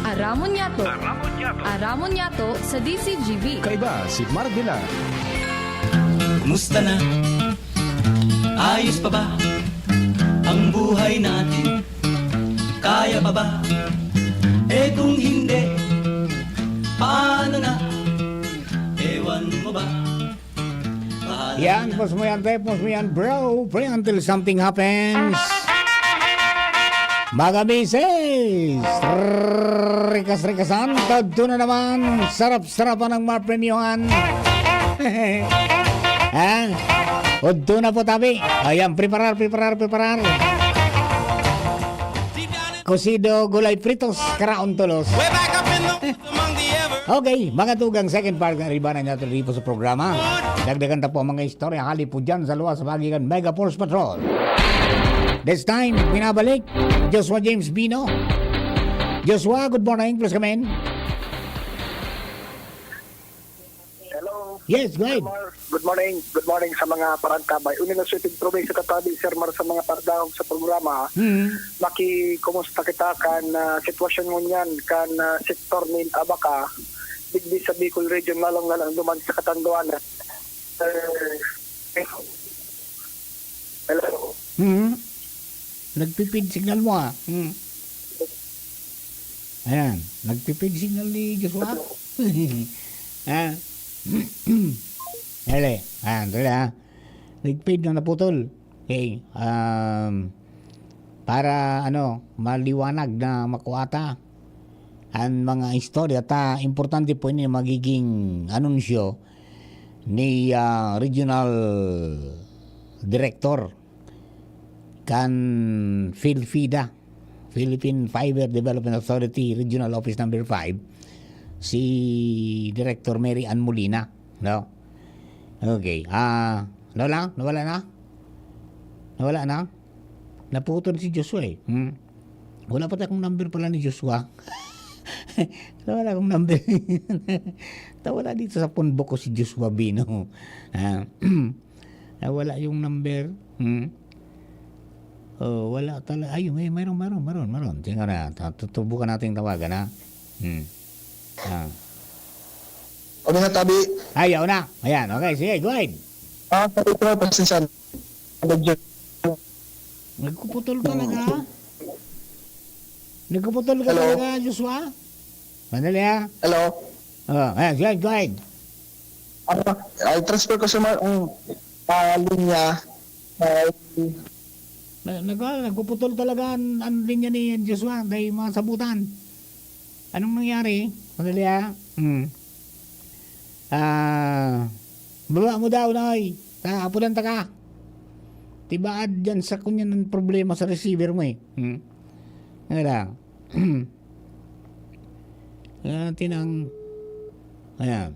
Aramon niyato. Aramon niyato. Aramon niyato sa D C G B. Kaiba si Mardila. Musta na? Ayos pa ba ang buhay natin? Kaya pa ba? Eh, kung hindi, paano na? Ewan mo ba? Yan, pos mo yan, te, pos mo yan, bro. Pre, until something happens. Mga misis, rikas-rikasan, tadto na naman. Sarap-sarapan ng mga premyohan. Ha? Udto na po, tabi. Ayan, preparar, preparar, preparar. Cocido, gulay pritos, karaon tolos. Way back up in the woods among the ever Okay, mga tugang, second part na riba na natin dito sa programa. Dagdagan ta po ang mga istorya hali po dyan sa luwas sa pagi kan Mega Force Patrol. This time, pinabalik, Joshua James Bino. Joshua, good morning. Please come in. Hello. Yes, go ahead. Good morning. Good morning sa mga parangkabay. Unin na sweeping province sa katabi, Sir Mar, sa mga pardahog sa programa. Hmm. Makikumusta kita kan ah, sitwasyon ngunyan kan ah, sektor nin Abaca, digdi sa Bicol Region, lalong-lalong duman sa Catanduanes. Eh, hello. Hmm. Nagpipid signal mo ah. Hmm. Ayan. Nagpipid signal ni Joshua. Ah. Dali. Ayan, dali ah. Nagpipid na naputol. Okay. Um, para ano, maliwanag na makuha ta ang mga istorya ta, importante po ini magiging anunsyo ni ah, Regional Director kan PhilFiDa, Philippine Fiber Development Authority Regional Office Number five, si Director Mary Ann Molina, no? Okay. Ah, nawala? Nawala na? Nawala na? Naputol si Joshua eh. Hmm? Wala pati akong number pala ni Joshua. Nawala akong number. Nawala dito sa phone book ko si Joshua Bino. Ah, nawala yung number. Hmm? Oh, wala talaga. Ayun, may mayroon, mayroon, mayroon, mayroon. Tingnan na, ta- tutubukan nating tawagan ha. Hmm. Ah. Okay na, tabi. Ayaw na. Ayan, okay, sige, go ahead. Ah, sorry po, pasensya na. Medyo, Nagkuputol talaga. Nagkuputol ka Hello? talaga, Joshua? Sandali ha. hello? Oh, ayan, go ahead, go ahead. Ano, ay, transfer ko sa mga, ang ah, linya. Ah, Na, nag, nagpuputol talaga ang, ang linya ni Joshua dahil mga sabutan. Anong nangyari? Sandali ha. Hmm. Ah, baba mo daw, Noy. Ta, apunan ta ka. Tibaad dyan sa kunyan ng problema sa receiver mo eh. Hmm. Nga lang. Atin ang... Ayan.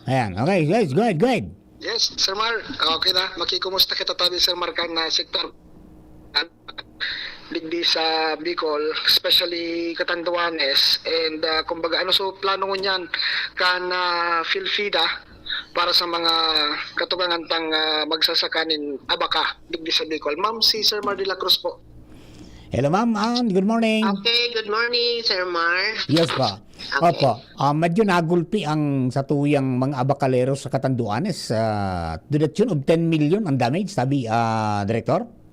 Ayan. Okay, guys, go ahead, go ahead. Yes, Sir Mar. Okay na. Makikumusta kita tabi, Sir Mar, kan na sektor. Digdi sa Bicol, especially Catanduanes, and ah, kumbaga ano so plano ngunyan kan ah, PhilFiDa para sa mga katugangan tang ah, magsasaka nin Abaca digdi sa Bicol. Ma'am, si Sir Mar de la Cruz po. Hello, ma'am. And good morning. Okay, good morning, Sir Mar. Yes po. Okay. Opo. Ah, medyo nagulpi ang satuyang mga abakaleros sa Catanduanes. Ah, to the tune of ten million ang damage, sabi, ah, Director?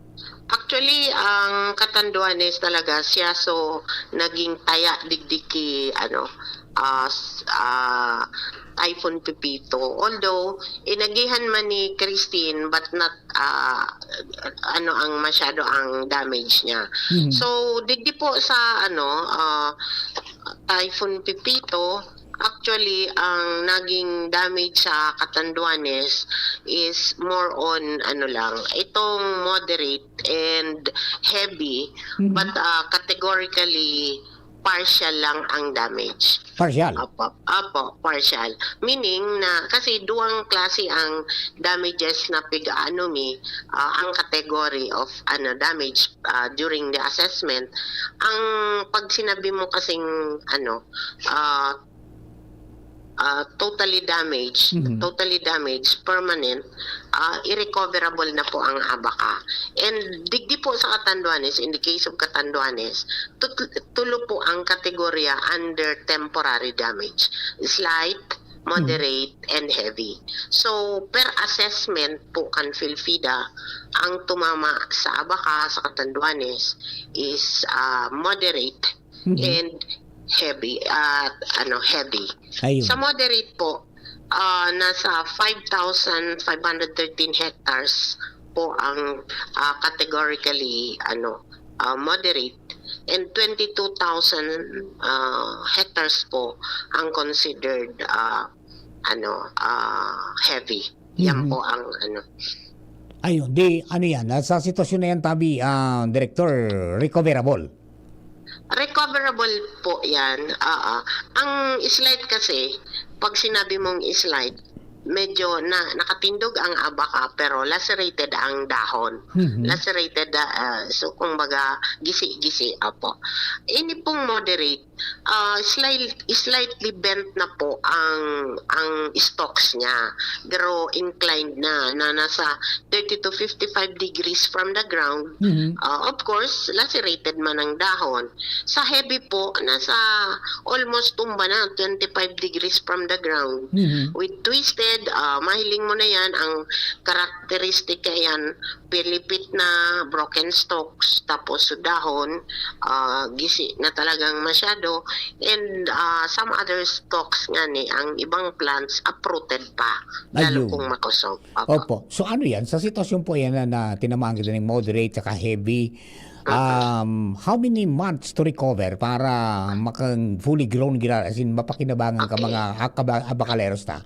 Actually, ang Catanduanes talaga siya so naging taya digdi ki ano ah s- ah, Typhoon Pepito. Although inagihan man ni Christine but not ah, ano ang masyado ang damage niya. Mhm. So digdi po sa ano ah, Typhoon Pepito, actually ang naging damage sa Catanduanes is more on ano lang, itong moderate and heavy, Mhm. But ah, categorically partial lang ang damage. Partial. Opo, opo, partial. Meaning na kasi duwang klase ang damages na pig-ano mi, ah, ang category of ano damage ah, during the assessment. Ang pag sinabi mo kasing ano ah ah, totally damaged, Mhm. totally damaged, permanent, ah, irrecoverable na po ang abaka. And digdi po sa Catanduanes, in the case of Catanduanes, tut- tulo po ang kategorya under temporary damage. Slight, moderate, and heavy. So, per assessment po kan PhilFiDa, ang tumama sa abaka, sa Catanduanes, is ah, moderate Mhm. and heavy, ah, ano, heavy. Ayun. Sa moderate po, ah, nasa five thousand five hundred thirteen hectares po ang ah, categorically ano, ah, moderate and twenty-two thousand ah, hectares po ang considered ah, ano, ah, heavy. Yan Mhm. po ang ano. Ayun, di ano yan, ah, sa sitwasyon na yan, tabi, ah, Director, recoverable. Recoverable po 'yan, oo. Ang slide kasi, 'pag sinabi mong slide, medyo na nakatindog ang abaca, pero lacerated ang dahon. Mhm. Lacerated, ah, ah, so kumbaga gisi-gisi, opo. Ini pong moderate, ah, slight slightly bent na po ang ang stalks niya, pero inclined na, na nasa thirty to fifty-five degrees from the ground. Mhm. Ah, of course, lacerated man ang dahon. Sa heavy po, nasa almost tumba na, twenty-five degrees from the ground. Mhm. With twisted, ah, mahiling mo na 'yan, ang karakteristik niyan, pilipit na, broken stalks, tapos dahon, ah, gisi na talagang masyado, and, ah, some other stalks nga ni, ang ibang plants uprooted pa, lalo Ayun. kung makusog. Opo. Opo. So, ano 'yan? Sa sitwasyon po 'yan na, na tinamaan kita ng moderate saka heavy, Mm-mm. um, how many months to recover para makang fully grown gira-, as in, mapakinabangan ka Okay. mga, ah, kaba-, abakaleros ta?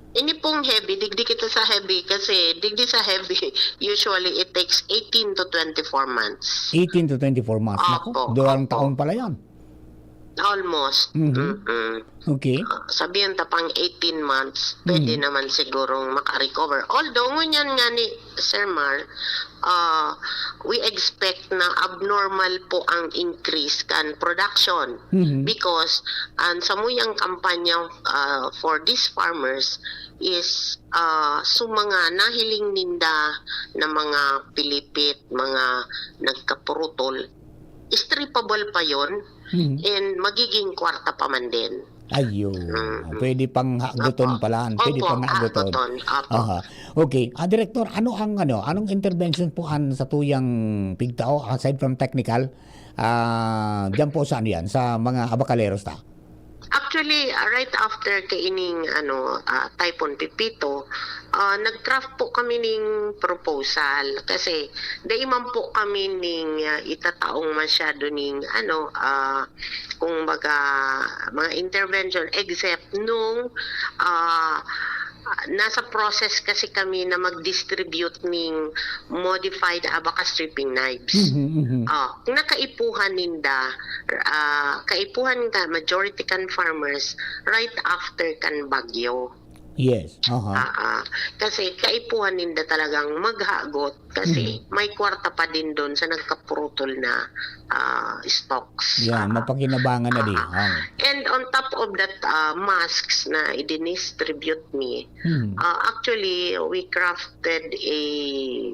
Ini pong heavy, digdi kita sa heavy kasi digdi sa heavy, usually it takes eighteen to twenty-four months. Eighteen to twenty-four months. Naku, Opo, dalawang opo. taon pala 'yan. Almost. Mhm. Mm-mm. Okay. Ah, sabihin ta pang eighteen months, pwede Mhm. naman sigurong maka-recover. Although, ngunyan nga ni Sir Mar, ah, we expect na abnormal po ang increase kan production. Mhm. Because ang samuyang kampanya, ah, for these farmers is, ah, so mga nahiling ninda na mga pilipit, mga nagkapurutol, strippable pa 'yon, Mhm. and magiging kwarta pa man din. Ayun. Mm. Pwede pang haguton Opo. pala, pwede Opo, pang haguton. haguton. Opo. Aha. Okay. Ah, Direktor, ano ang ano, anong intervention po an satuyang pigtao aside from technical, ah, diyan po sa ano 'yan, sa mga abakaleros ta? Actually, ah, right after kaining ano, ah, Typhoon Pepito, ah, nag-draft po kami ning proposal kasi dai man po kami ning, ah, itataong masyado ning ano, ah, kumbaga, mga intervention except nung, ah, nasa process kasi kami na mag-distribute ning modified abaca stripping knives. Mhm, mhm. Ah, nakaipuhan ninda, ah, kaipuhan ka, majority kan farmers, right after kan bagyo. Yes, aha. Ah, ah. Kasi kaipuhan ninda talagang maghagot kasi Mhm. may kwarta pa din dun sa nagkapurutol na, ah, stocks. Yan, Ah, mapakinabangan na di, ah, ah. ang And on top of that, ah, masks na i-distribute mi, Mhm. ah, actually, we crafted a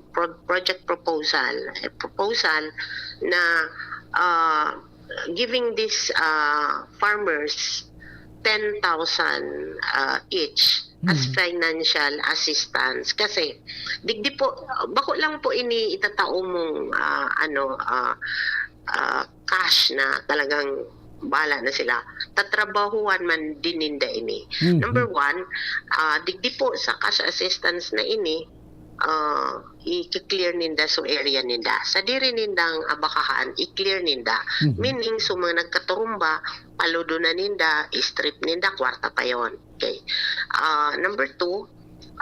pro-, project proposal, a proposal na, ah, giving these, ah, farmers ten thousand, ah, each as Mhm. financial assistance. Kasi, digdi po, bako lang po ini itatao mong, ah, ano, ah, ah, cash na talagang bahala na sila. Tatrabahuhan man din ninda ini. Mhm. Number one, ah, digdi po sa cash assistance na ini, ah, i-clear ninda so area ninda. Sadiri nindang abakahan, i-clear ninda. Mhm. Meaning, so mga nagkaturumba, paludo na ninda, i-strip ninda, kwarta pa yon. Okay. Ah, number two,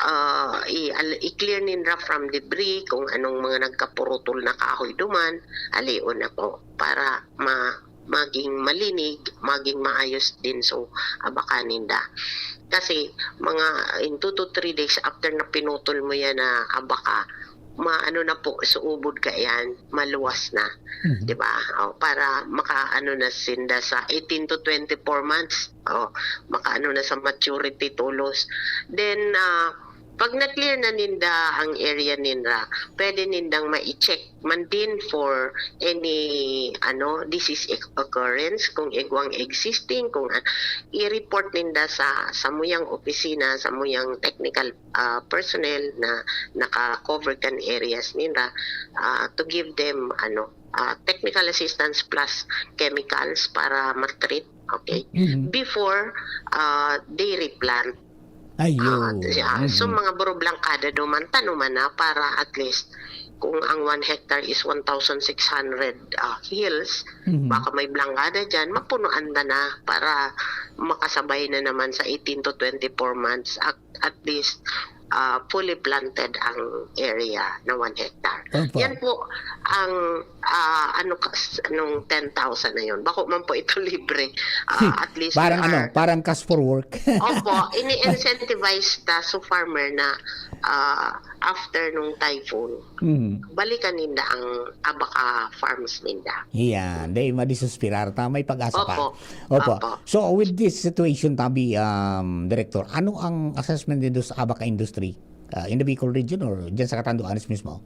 ah, i-, al-, i-clear ninda from debris kung anong mga nagkapurutol na kahoy duman, alion na po para ma-, maging malinig, maging maayos din so abaka ninda. Kasi mga in two to three days after na pinutol mo yan na abaka, maano na po, suubod ka yan, maluwas na. Mhm. Di ba? O, para makaano na sinda sa eighteen to twenty-four months. O, makaano na sa maturity tulos. Then, ah, pag na-clear na ninda ang area ninda, pwede nindang ma-check man din for any, ano, disease oc-, occurrence, kung igwang existing, kung an-, i-report ninda sa, sa muyang opisina, sa muyang technical, ah, personnel na naka-cover kan areas ninda, ah, to give them, ano, ah, technical assistance plus chemicals para ma-treat, okay? Mhm. Before, ah, they replant. Ayun. Ah, yeah. So, Mhm. mga buro blangkada duman, tanuman na para at least kung ang one hectare is one thousand six hundred, ah, hills, Mhm. baka may blangkada diyan, mapunuan na na para makasabay na naman sa eighteen to twenty-four months. At, at least, ah, fully planted ang area na one hectare. Opo. Yan po ang, ah, ano, kas-, nung ten thousand na yun. Bako man po ito libre. Ah, at least we Parang ano, are parang cash for work. Opo, ini-incentivize ta sa farmer na, ah, after nung typhoon, Mhm. balikan ninda ang abaca farms ninda. Yan, dai madisuspirar ta, may pag-asa pa. Opo. Opo. Opo. So with this situation, tabi, um, Director, ano ang assessment nindo sa abaca industry? Ah, in the Bicol region or dyan sa Catanduanes mismo?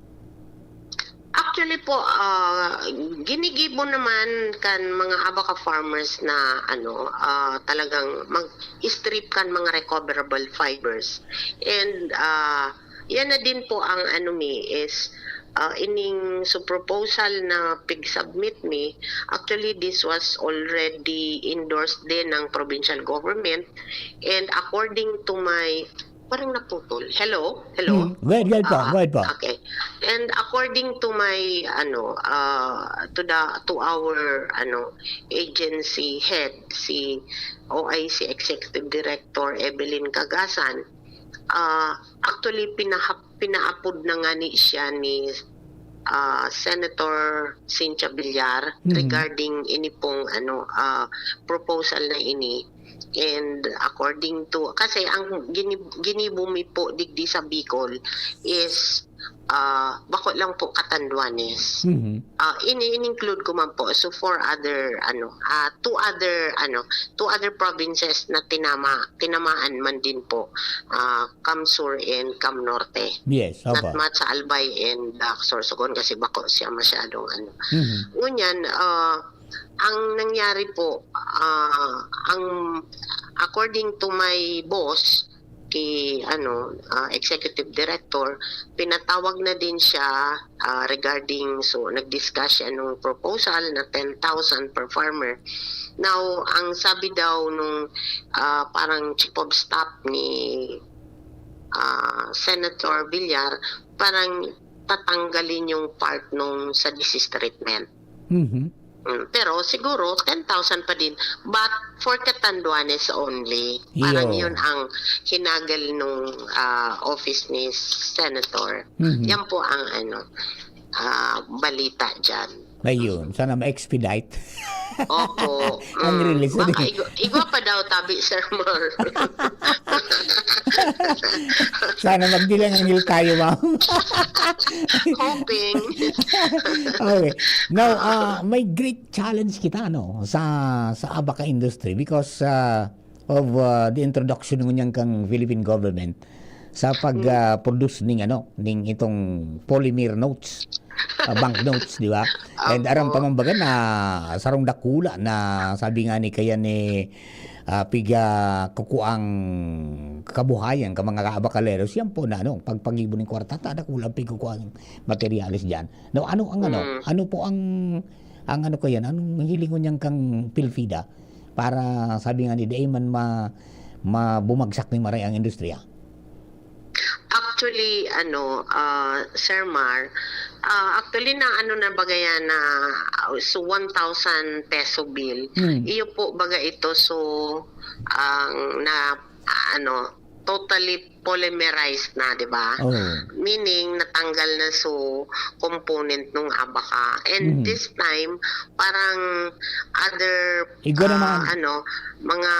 Actually po, ah, ginigibo naman kan mga abaca farmers na ano, ah, talagang mag-strip kan mga recoverable fibers. And, ah, yan na din po ang ano mi is, ah, ining so proposal na pig-submit mi, actually this was already endorsed din ng provincial government. And according to my, parang naputol. Hello? Hello? Hmm. Go ahead, go ahead po, Ah, go ahead po. Okay. And according to my, ano, ah, to the, to our, ano, agency head, si O I C Executive Director Evelyn Cagasan, ah, actually, pinahap-, pinaapod na nga ni siya ni, ah, Senator Cynthia Villar Mhm. regarding ini pong, ano, ah, proposal na ini. And according to, kasi ang gini-, ginibo mi po digdi sa Bicol is, ah, bako lang po Catanduanes. Mhm. Ah, ini, in-include ko man po. So, four other, ano, ah, two other, ano, two other provinces na tinama, tinamaan man din po, ah, CamSur and CamNorte. Yes, Not opo. much sa Albay and, ah, Sorsogon kasi bako siya masyadong, ano. Mhm. Ngunyan, ah, ang nangyari po, ah, ang according to my boss, kay, ano, ah, executive director, pinatawag na din siya, ah, regarding, so, nag-discuss siya nung proposal na ten thousand per farmer. Now, ang sabi daw nung, ah, parang chief of staff ni, ah, Senator Villar, parang tatanggalin yung part nung sa disease treatment. Mhm. Mm, pero siguro ten thousand pa din, but for Catanduanes only. Parang Iyo. Yun ang hinagel nung, ah, office ni Senator. Mhm. Yan po ang, ano, ah, balita dyan. Ayun, sana ma-expedite Opo. ang Mm, release. Baka igwa, igwa pa daw, tabi, Sir Mar. Sana magdilang anghel tayo, ma'am. Hoping. Okay. Now, ah, may great challenge kita, ano, sa, sa abaca industry because, ah, of, ah, the introduction ngunyan kang Philippine government sa pag, ah, produce ning, ano, ning itong polymer notes, ah, bank notes, di ba? And aram pa man baga na sarong dakula na sabi nga ni kaya ni, ah, piga kukuang kabuhayan ka mga kaabakaleros, yan po na, ano, pagpagibo ning kwarta, ta dakula ang pigkukuang materyales diyan. Now, ano ang, ano, Mm. ano po ang, ang ano ko yan, anong hilingon niyang kang PhilFida para sabi nga ni dai man ma, ma bumagsak ni maray ang industriya? Actually, ano, ah, Sir Mar, ah, actually na ano na baga yan na, ah, so one thousand peso bill. Hmm. Iyo po baga ito, so ang na, ano, totally polymerized na, di ba? Oh. Meaning, natanggal na so component nung abaca. And Mhm. This time, parang other, Igwa ah, naman. Ano, mga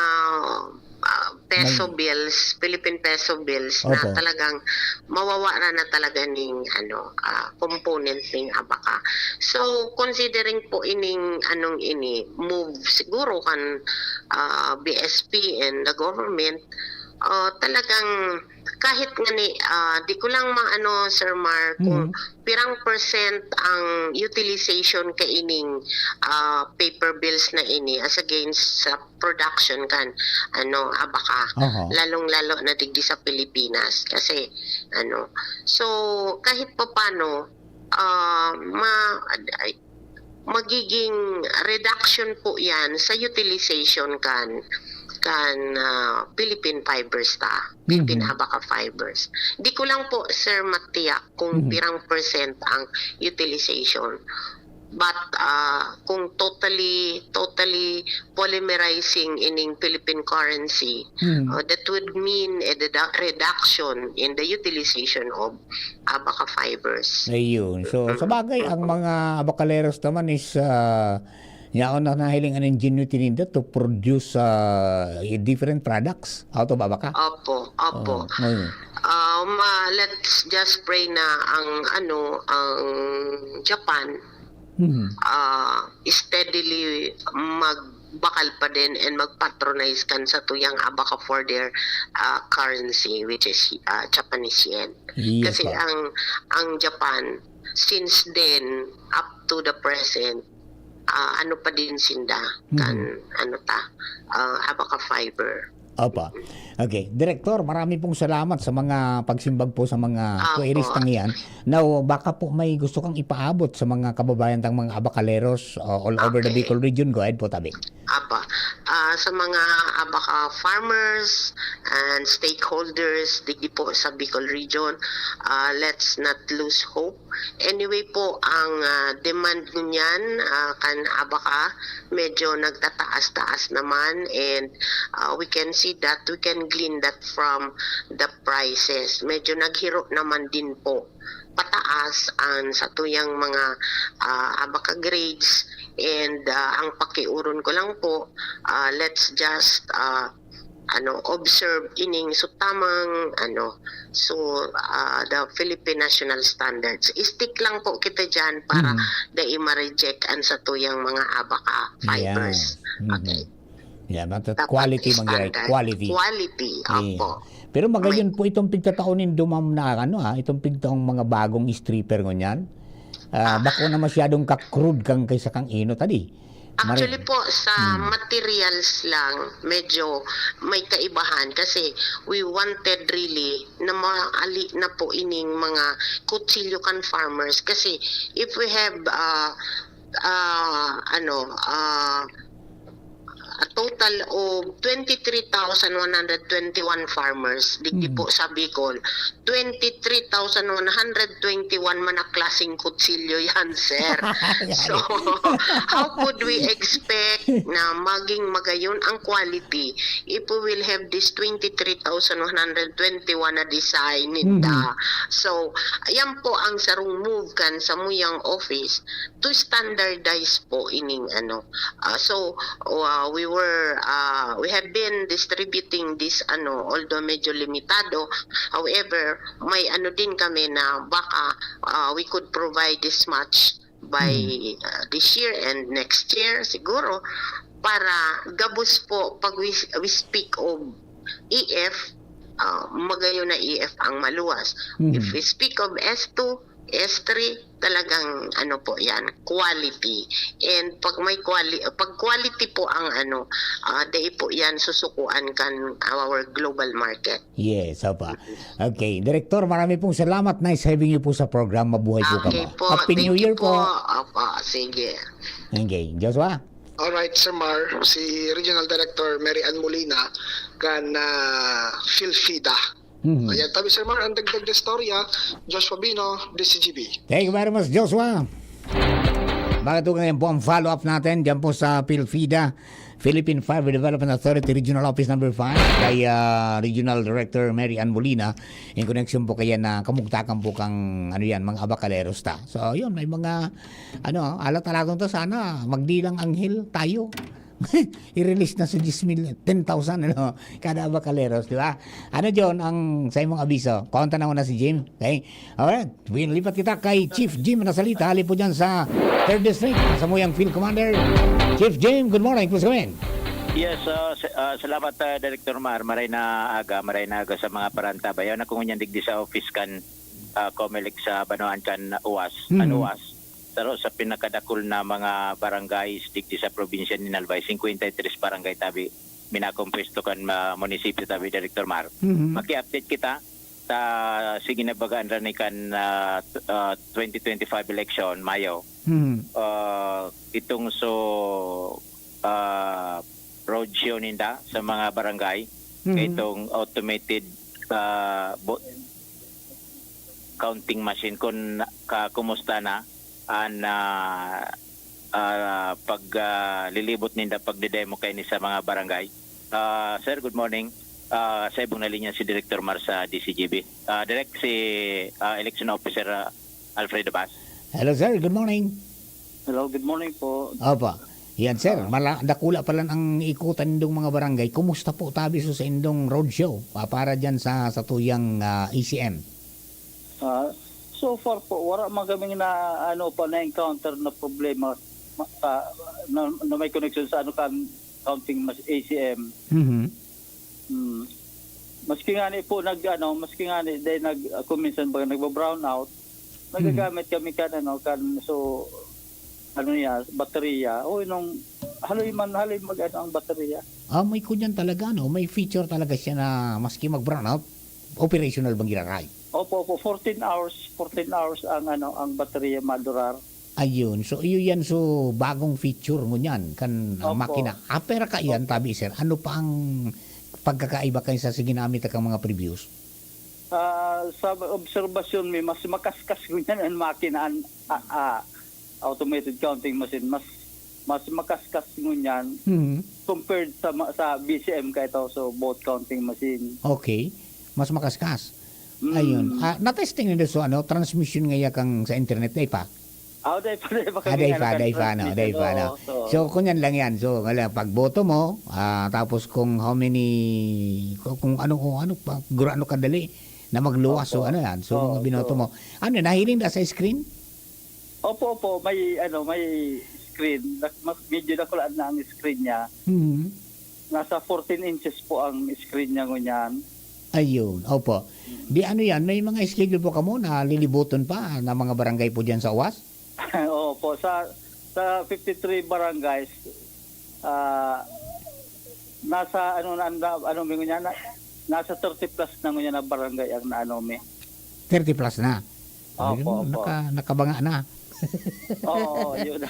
ah, peso May- bills, Philippine peso bills na Opo. Talagang mawawara na talaga ning ano, ah, component ning abaca. So, considering po ining anong ini, move siguro kan, ah, B S P and the government, ah, talagang kahit nga ni, ah, di ko lang maano, Sir Mar, kung Mhm. pirang percent ang utilization kaining, ah, paper bills na ini as against sa production kan, ano, abaca. Aha. Lalong-lalo na digdi sa Pilipinas. Kasi, ano, so, kahit papano, ah, ma-, ay, magiging reduction po yan sa utilization kan, kan, ah, Philippine fibers ta. Philippine Mhm. Abaca fibers. Di ko lang po, sir, matiyak kung Mhm. pirang percent ang utilization. But, ah, kung totally, totally polymerizing ining Philippine currency, Hmm. uh, that would mean a dedu-, reduction in the utilization of abaca fibers. Ayun. So, sa bagay, ang mga abacaleros naman is, ah, yaon na nahiling an ingenuity ninda to produce, ah, different products out of abaca. Opo, opo. Oh, ngayon. Um, ah, let's just pray na ang, ano, ang Japan, Mhm. ah, steadily magbakal pa din and magpatronize kan satuyang abaca for their, ah, currency, which is, ah, Japanese yen. Yes, Kasi po. ang, ang Japan, since then, up to the present, ah, ano pa din sinda, kan, Mhm. ano ta, ah, abaca fiber. Opo. Okay. Direktor, marami pong salamat sa mga pagsimbag po sa mga Opo. queries na iyan. Now, baka po may gusto kang ipaabot sa mga kababayan tang mga abakaleros, uh, all over the Okay. Bicol region. Go ahead po, tabi. Apa, ah, sa mga abaca farmers and stakeholders digdi po sa Bicol region, ah, let's not lose hope. Anyway po, ang, ah, demand ngunyan, ah, kan abaca medyo nagtataas-taas naman, and, ah, we can see that, we can glean that from the prices. Medyo naghiro naman din po pataas ang satuyang mga, ah, abaca grades, and, ah, ang pakiuron ko lang po, ah, let's just, ah, ano, observe ining so tamang, ano, so, ah, the Philippine National Standards. Stick lang po kita diyan para Mm. dai ma-reject ang satuyang mga abaca fibers. Yeah. Mhm. Okay. Yeah, but that Dapat quality, mangyari, standard. Quality. Quality, Yeah. opo. Pero magayon May po itong pigtatao nindo, ma'am, na ano, ah, itong pigtaong mga bagong stripper ngunyan. Ah, Ah. bako na masyadong ka-crude kang kaysa kang ino tadi. Actually Mare- po, sa Hmm. materials lang, medyo may kaibahan kasi we wanted really na maali na po ining mga kutsilyo kan farmers. Kasi if we have, ah, ah, ano, ah, a total of twenty-three thousand one hundred twenty-one farmers digdi Hmm. po sa Bicol, twenty-three thousand one hundred twenty-one man na klaseng kutsilyo yan, sir. So, how could we expect na maging magayon ang quality if we will have this twenty-three thousand one hundred twenty-one na design ninda? Mhm. So, yan po ang sarong move kan samuyang office to standardize po ining ano. Ah, so, uh, we were, uh, we have been distributing this ano, although medyo limitado. However, may ano din kami na baka, ah, we could provide this much by, Hmm. ah, this year and next year siguro, para gabos po pag we, we speak of E F, ah, magayon na E F ang maluwas. If Mhm. we speak of S two, S three, talagang ano po yan, quality. And pag may quali-, pag quality po ang ano, ah, dai po yan susukuan kan our global market. Yes, opo. Okay, Direktor, marami pong salamat. Nice having you po sa program. Mabuhay po Okay kamo. po. Happy Thank New you Year po. po. Opo, sige. Okay, Joshua? Alright, Sir Mar, si Regional Director Mary Ann Molina kan, ah, PhilFida. Mhm. Ayan, tabi, Sir Mar, ang dagdag na istorya, Joshua Bino, D C G B. Thank you very much, Joshua. Mga tugang, yan po ang follow-up natin dyan po sa PhilFida, Philippine Fiber Development Authority Regional Office Number Five, kay, ah, Regional Director Mary Ann Molina, in connection po kaya na kamugtakan po kang, ano yan, mga abakaleros ta. So, yun, may mga, ano, alat-alaton ta, sana magdilang anghel tayo. I-release na sa diyes mil, ten thousand, ano, kada abakaleros, di ba? Ano, John, ang sa imong abiso? Konta na muna si Jim, okay? Alright, lipat kita kay Chief Jim na salita, hali po dyan sa Third District, sa Muyang Field Commander. Chief Jim, good morning, please come in. Yes, ah, sa-, ah, salamat, ah, Director Mar. Maray na aga, maray na aga sa mga parantabay. Ayaw na kung ngunyan digdi sa office kan, ah, Comelec sa Banwaan kan Uwas, Hmm. Anuas. Saro sa pinakadakul na mga barangay digdi sa probinsya nin Albay, singkwenta y tres barangay tabi, minakompuesto kan, ah, munisipyo tabi, Director Mar. Mhm. Maki-update kita sa sige na baga an rani kan, ah, t-, ah, twenty twenty-five election, Mayo. Mhm. Ah, itong so, ah, roadshow ninda sa mga barangay, Mhm. itong automated, ah, bo-, counting machine, kung na-, ka-, kumusta na. an, ah, ah, pag, ah, lilibot ninda pagdedemo kaini sa mga barangay. Ah, sir, good morning. Ah, sa ibong na linya si Director Mar sa D C G B. Ah, Direk, si, ah, Election Officer, ah, Alfredo Bas. Hello, sir. Good morning. Hello, good morning po. Opo. Yan, sir. Ah. Mala-, dakula pa lang ang ikutan nindong mga barangay. Kumusta po, tabi, so, sa indong roadshow, ah, para dyan sa, sa tuyang, ah, E C M? Ah, so far po, wala man kaming na, ano pa, na-encounter na problema ma-, sa, na, na may connection sa, ano, kan-, counting mas A C M. Mhm. Hmm. Maski nga ni po nag, ano, maski nga ni, dahil nag, ah, kung minsan ba nagba-brown out, Hmm. nagagamit kami kan, ano, kan, so, ano niya, baterya. O, nung haloy man, haloy mag, ano, ang baterya. Ah, may kunyan talaga, no? May feature talaga siya na maski mag-brown out, operational bang giraray? Opo, opo. Fourteen hours, fourteen hours ang, ano, ang baterya madurar. Ayun. So, iyo yan. So, bagong feature ngunyan kan, ah, Opo. makina. Ah, pero kaiyan, Opo. tabi, sir, ano pa ang pagkakaiba kan sa ginamit kang mga previous? Ah, sa obserbasyon mi, mas makaskas ngunyan ang makina, an, ah, ah, automated counting machine. Mas, mas makaskas ngunyan Mhm. compared sa ma-, sa B C M kaito, so both counting machine. Okay. Mas makaskas. Mm. Ayun. Ah, na-testing nindo so, ano, transmission ngaya kang sa internet, dai pa? Ah, dai pa, dai pa Ah, kami, dai ano, pa, kan dai pa, no, transmission. dai pa, no. Oo, oo. So, kunyan lang yan. So, wala, pagboto mo, ah, tapos kung how many, kung, kung ano, kung ano pa, guro ano kadali na magluwas, so Opo. ano yan, so Oo, mga binoto so mo. Ano, nahiling na sa screen? Opo, opo, may, ano, may screen. Nak-, mas, medyo nakulaan na ang screen niya. Mhm. Nasa fourteen inches po ang screen niya ngunyan. Ayun, opo. Mm. Di ano yan, may mga schedule po kamo na lilibuton pa na mga barangay po dyan sa Uwas? Opo, sa, sa fifty-three barangays, ah, nasa ano na, ano, ano, ngunyan na, nasa thirty plus na ngunyan na barangay ang naano mi. Thirty plus na? Opo, Ayun, opo. naka-, nakabanga na. Oo, yun.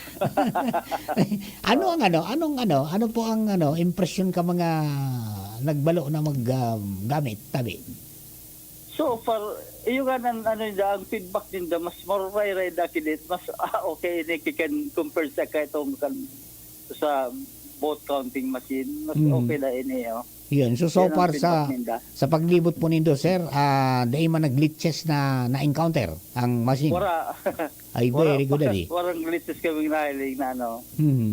Ano Oo. ang ano, anong ano, ano po ang ano, impresyon ka mga nagbalo na mag, um, gamit, tabi? So far, iyo nga nan-, ano ninda, ang feedback ninda, mas maruray-ray da kinit, mas, ah, okay ini ki-, kan compare sa kaitong kan, sa both counting machine, mas Mm. okay na ini, oh. Yun. So, so Yan ang far sa, feedback ninda. sa paglibot po nindo, sir, ah, dai man nag-glitches na na-encounter ang machine? Wala. Ay, Wala very good, pa. adi. Walang glitches kaming nahiling na ano. Mhm.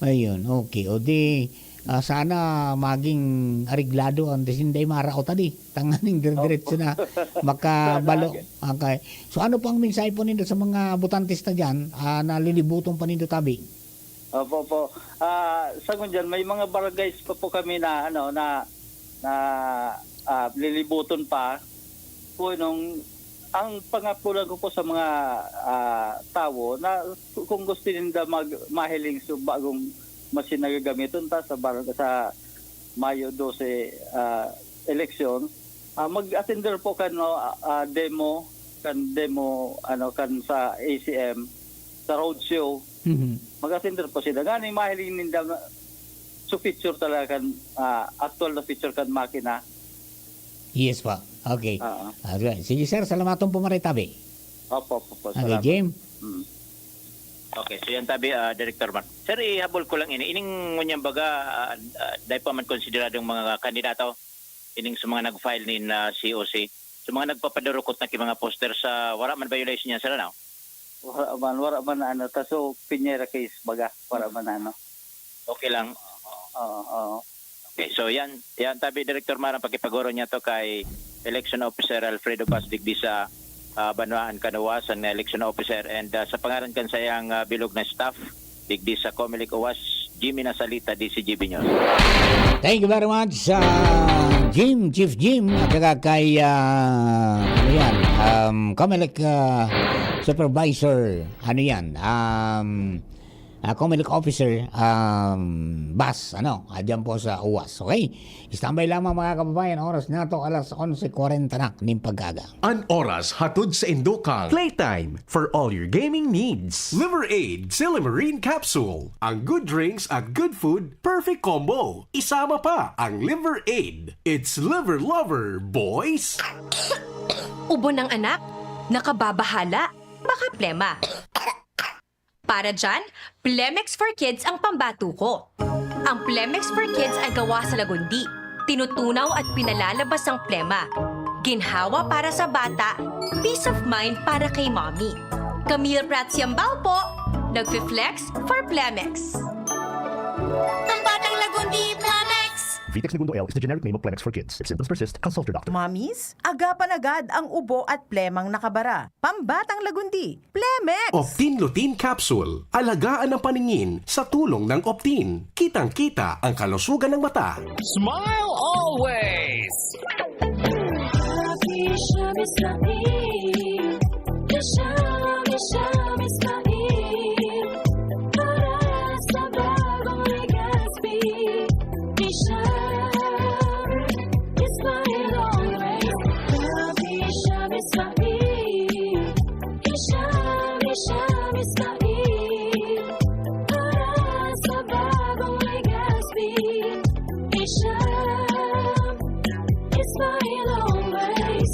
Ayun, okay. O di, ah, sana maging areglado ang desinday maraot, adi. Tanganing dire-diretso Opo. na makabalo. Sana. Okay. So, ano po ang mensahe po nindo sa mga botantes na diyan, ah, na lilibuton pa nindo tabi? Opo, opo. Ah, sa ngunyan, may mga barangays pa po kami na, ano, na, na, ah, lilibuton pa. Po, nung, ang pangapulan ko po sa mga, ah, tawo na kung gusto ninda mag-, mahiling sa bagong machine na gagamiton ta sa bar-, sa Mayo dose, ah, eleksyon, ah, mag-attender po kan, no, ah, ah, demo, kan demo, ano, kan sa A C M, sa roadshow. Mhm. Mag-attender po sila. Ngani mahiling ninda na, so feature talaga kan, ah, actual na feature kan makina. Yes po. Okay. Oo. Alright. Sige, sir. Salamaton po, maray tabi. Opo, opo, opo. Okay, Salamat. Jim. Mm. Okay, so yan tabi, ah, Director Mark. Sir, ihabol ko lang ini. Ining ngunyan baga, ah, ah, dai pa man konsideradong mga kandidato, ining sa mga nag-file nin, ah, C O C. Sa mga nagpapadurukot na ki mga poster sa, wala man violation yan, sir, ano? Wala man, wala man na ano, ta, so, Piñera case, baga, wala man na ano. Okay lang. Oo, oo. Okay, so yan, yan tabi, Director Mar, ang pakipagoro niya to kay Election Officer Alfredo Bas digdi sa, ah, Banwaan kan Uwas, ang Election Officer, and, ah, sa pangaran kan sayang, ah, bilog na staff digdi sa Comelec Uwas, Jimmy Nasalita, D C G B News. Thank you very much, ah, Jim, Chief Jim, at saka kay, ah, ano yan, um, Comelec, ah, Supervisor, ano yan, um, ah, Comelec Officer, um, Bas, ano, ah, dyan po sa Uwas. Okay? Standby lamang, mga kababayan, oras na to, alas onse kwarenta na nin pag-aga. An oras hatod sa indo kan Playtime for all your gaming needs. Liver Aid, Silimarine Capsule. Ang good drinks at good food, perfect combo. Isama pa ang Liver Aid. It's Liver Lover, boys! Ubo ng anak? Nakababahala? Baka plema. Para dyan, Plemex for Kids ang pambato ko. Ang Plemex for Kids ay gawa sa lagundi, tinutunaw at pinalalabas ang plema. Ginhawa para sa bata, peace of mind para kay mommy. Camille Prats Yambao po, nagfi-flex for Plemex. Ang batang lagundi, Plemex! Vitex Negundo L is the generic name of Plemex for Kids. If symptoms persist, consult your doctor. Mommies, agapan agad ang ubo at plemang nakabara. Pambatang lagundi, Plemex! Optin Lutein Capsule. Alagaan ang paningin sa tulong ng Optin. Kitang-kita ang kalusugan ng mata. Smile always! Para sa bagong Legazpi, Isha, Ismael always. Love Isha, Ismael. Isha, Isha, Ismael. Para sa bagong Legazpi, Isha, Ismael always.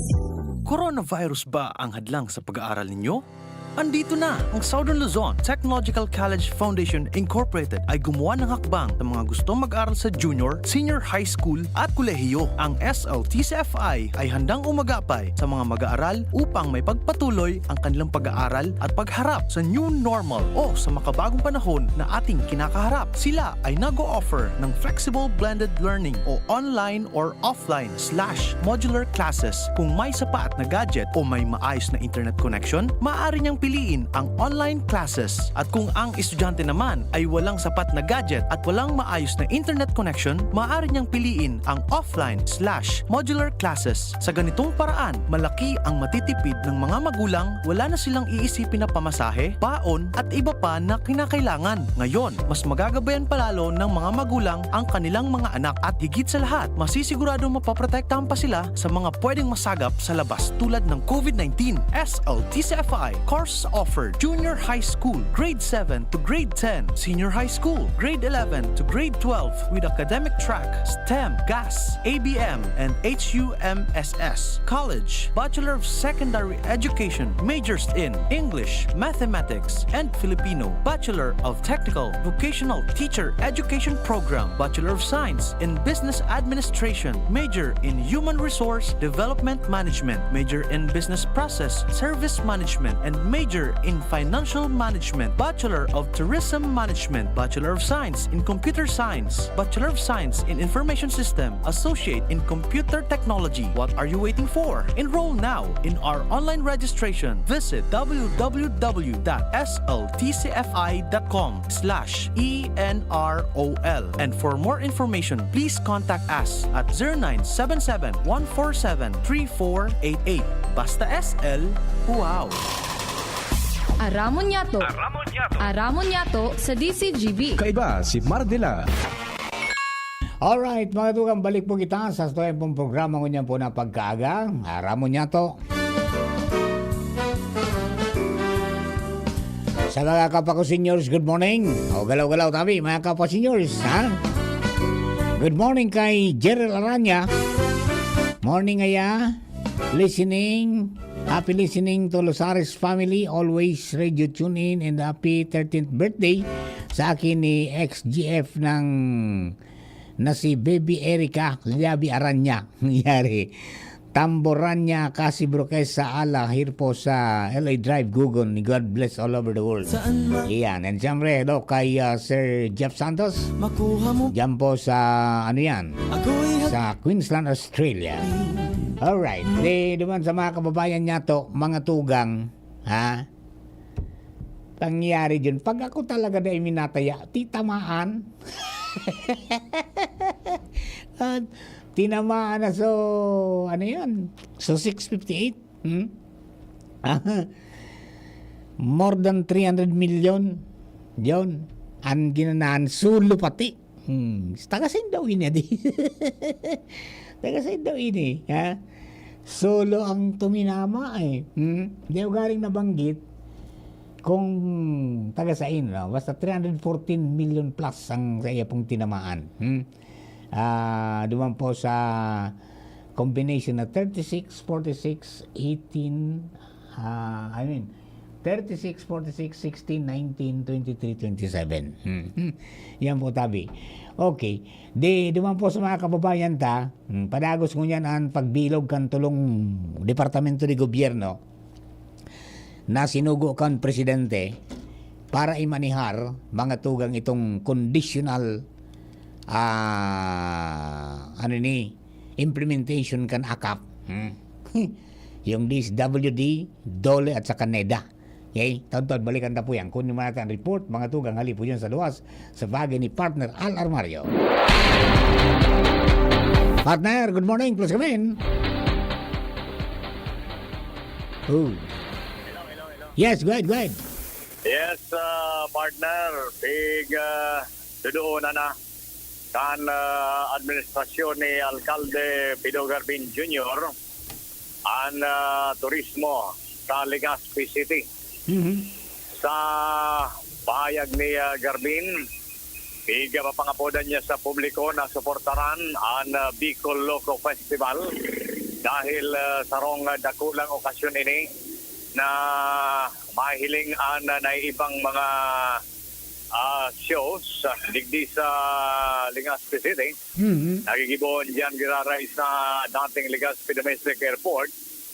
Coronavirus ba ang hadlang sa pag-aaral ninyo? Andito na! Ang Southern Luzon Technological College Foundation Incorporated ay gumawa ng hakbang sa mga gustong mag-aral sa junior, senior high school at kolehiyo. Ang S L T C F I ay handang umagapay sa mga mag-aaral upang may pagpatuloy ang kanilang pag-aaral at pagharap sa new normal o sa makabagong panahon na ating kinakaharap. Sila ay nag-o-offer ng flexible blended learning o online or offline slash modular classes. Kung may sapat na gadget o may maayos na internet connection, maaari niyang piliin ang online classes. At kung ang estudyante naman ay walang sapat na gadget at walang maayos na internet connection, maaari niyang piliin ang offline slash modular classes. Sa ganitong paraan, malaki ang matitipid ng mga magulang, wala na silang iisipin na pamasahe, baon, at iba pa na kinakailangan. Ngayon, mas magagabayan pa lalo ng mga magulang ang kanilang mga anak at higit sa lahat, masisiguradong mapoprotektahan pa sila sa mga pwedeng masagap sa labas tulad ng COVID nineteen. S L T C F I courses offered: Junior High School, Grade seven to Grade ten, Senior High School, Grade eleven to Grade twelve with academic track STEM, GAS, A B M, and H U M S S. College, Bachelor of Secondary Education, majors in English, Mathematics, and Filipino. Bachelor of Technical Vocational Teacher Education Program, Bachelor of Science in Business Administration, major in Human Resource Development Management, major in Business Process Service Management, and major in Financial Management, Bachelor of Tourism Management, Bachelor of Science in Computer Science, Bachelor of Science in Information System, Associate in Computer Technology. What are you waiting for? Enroll now in our online registration. Visit w w w dot s l t c f i dot com slash e n r o l. And for more information, please contact us at zero nine seven seven, one four seven, three four eight eight. Basta S L, wow! Aramon Yato. Aramon Yato. Aramon Yato sa D C G B. Kaiba si Mardila. Alright, mga tugang, balik po kita sa sato pong programa ngunyan po na pagkaaga. Aramon Yato. Sa mga kapwa ko seniors, good morning. O, galaw-galaw tabi, mga kapwa seniors, ha? Good morning kay Jerel Aranya. Morning, aya. Listening. Happy listening to Losares family. Always radio tune in and happy thirteenth birthday sa akin ni X G F ng na si Baby Erica Liabi Aranya. Nangyari. Tamboranya, Kasi Broques sa Ala, here po sa L A Drive, Gugon. God bless all over the world. Saan man. Iyan. And siyempre, hello kay ah, Sir Jeff Santos. Makuha mo. Diyan po sa, ano yan? Ako'y hag- Sa Queensland, Australia. Alright. Di, duman sa mga kababayan niya to, mga tugang, ha? Pangyayari dyan. Pag ako talaga na iminataya, titamaan. At tinamaan na, so, ano yan? So, six fifty-eight. Hmm? More than three hundred million. Yun. Ang ginanahan, sulo pati. Hmm. Taga saan daw ini, adi? Taga saan daw ini, ha? Solo ang tuminama, eh. Hmm? Di ako galing nabanggit kung taga saan, no? Basta three hundred fourteen million plus ang sa iya pong tinamaan. Hmm? Ah, duman po sa combination na thirty-six, forty-six, eighteen, ah, I mean, thirty-six, forty-six, sixteen, nineteen, twenty-three, twenty-seven. Hmm. Hmm. Yan po, tabi. Okay. Di, duman po sa mga kababayan ta, hmm, padagos ngunyan an pagbilog kan tulong departamento de gobyerno na sinugo kan presidente para imanihar, mga tugang, itong conditional, ah, ano ni, implementation kan akap. Hmm. Yung D S W D, DOLE at saka NEDA. Okay? Taon-taon, balikan ta po yan. Kunin mo natin ang report, mga tugang, hali po dyan sa luwas, sa bagay ni Partner Al Armario. Partner, good morning. Please come in. Oh. Yes, go ahead, go ahead. Yes, ah, partner. Big, ah, duduon na na kan, ah, administrasyon ni Alkalde Pido Garbin Junior an, ah, turismo sa Legazpi City. Mhm. Sa pahayag ni, ah, Garbin, iga mapangapodan niya sa publiko na suportaran an, ah, Bicol Loco Festival dahil, ah, sarong, ah, dakulang okasyon ini na mahiling an, ah, naiibang mga, ah, shows, ah, digdi sa Legazpi City. Mhm. Nagigibohon diyan giraray sa dating Legazpi Domestic Airport,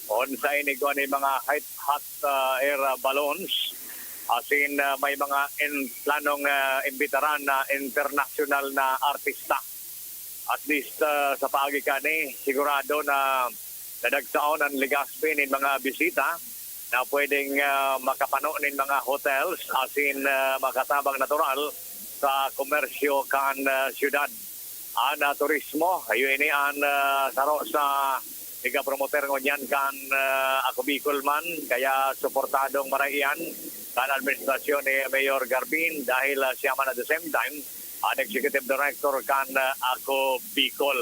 kung saen igwa ni mga hot, hot, ah, air balloons, asin, ah, may mga in, planong, ah, imbitaran na internasyonal na artista. At least, ah, sa paagi kani, sigurado na nadagsaon an Legazpi nin mga bisita na pwedeng, ah, makapano nin mga hotels asin, ah, makatabang natural sa komersyo kan, ah, syudad. An, ah, turismo, iyo ini an, ah, saro sa igapromoter ngunyan kan, ah, Ako Bicol Man, kaya suportadong maray iyan kan administrasyon ni Mayor Garbin dahil, ah, siya man at the same time an executive director kan, ah, Ako Bicol.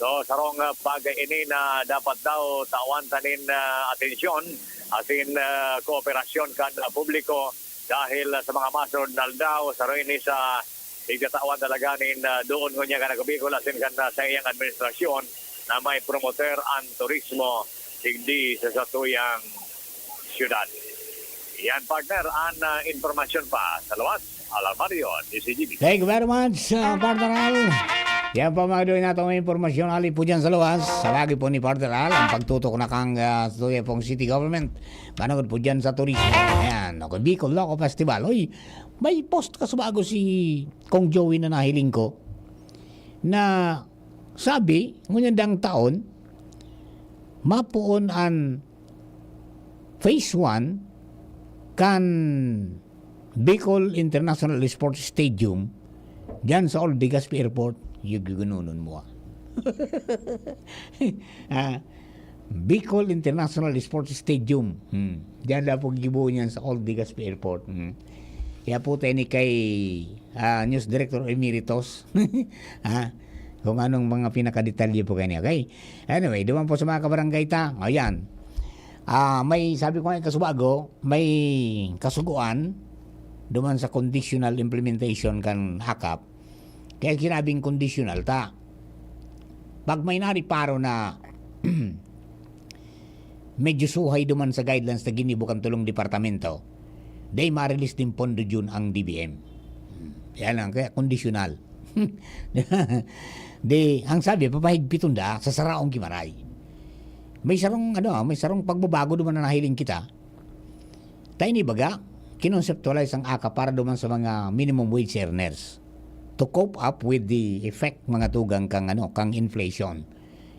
So, sarong, ah, bagay ini na dapat daw tawan ta nin, ah, atensyon asin, ah, kooperasyon kan, ah, publiko dahil, ah, sa mga masunod na aldaw, saro ini sa igtatawan talaga nin, ah, duon ngunyan kan Ako Bicol asin kan, ah, saiyang administrasyon na may promoter an turismo digdi sa satuyang syudad. Yan, partner, an, ah, impormasyon pa sa luwas. Al Armario, D Z G B. Thank you very much, uh, Partner Al. Yan po, mga duway, natong impormasyon hali po dyan sa luwas. Sa lagi po ni Partner Al, ang pagtutok na kang, ah, sa tuya pong city government. Managod po dyan sa turismo. Ayan, okay, Bicol Loco Festival. Uy, may post kasubago si Kong Joey na nahiling ko na sabi, ngunyan dang taon, mapoon an phase one kan Bicol International Sports Stadium diyan sa Old Legazpi Airport, yung gugununon mo, ah. Ah, Bicol International Sports Stadium. Hmm. Diyan daw po gigibohon yan sa Old Legazpi Airport. Hmm. Kaya po tayo ni kay, ah, News Director Emeritus. Ah, kung anong mga pinakadetalye po kanya. Okay? Anyway, duman po sa mga kabarangay ta. Ayan. Ah, may sabi ko nga kasubago, may kasugoan duman sa conditional implementation kan akap. Kaya sinabing conditional ta. Pag may nariparo na medyo suhay duman sa guidelines na ginibo kan tulong departamento, dai ma-release din pondo dyan ang D B M. Yan lang, kaya conditional. Di, ang sabi, papahigpiton da sa saraong gimaray. May sarong, ano, may sarong pagbabago duman na nahiling kita. Tayo ni baga, kinonseptualize ang akap para duman sa mga minimum wage earners to cope up with the effect, mga tugang, kang, ano, kang inflation.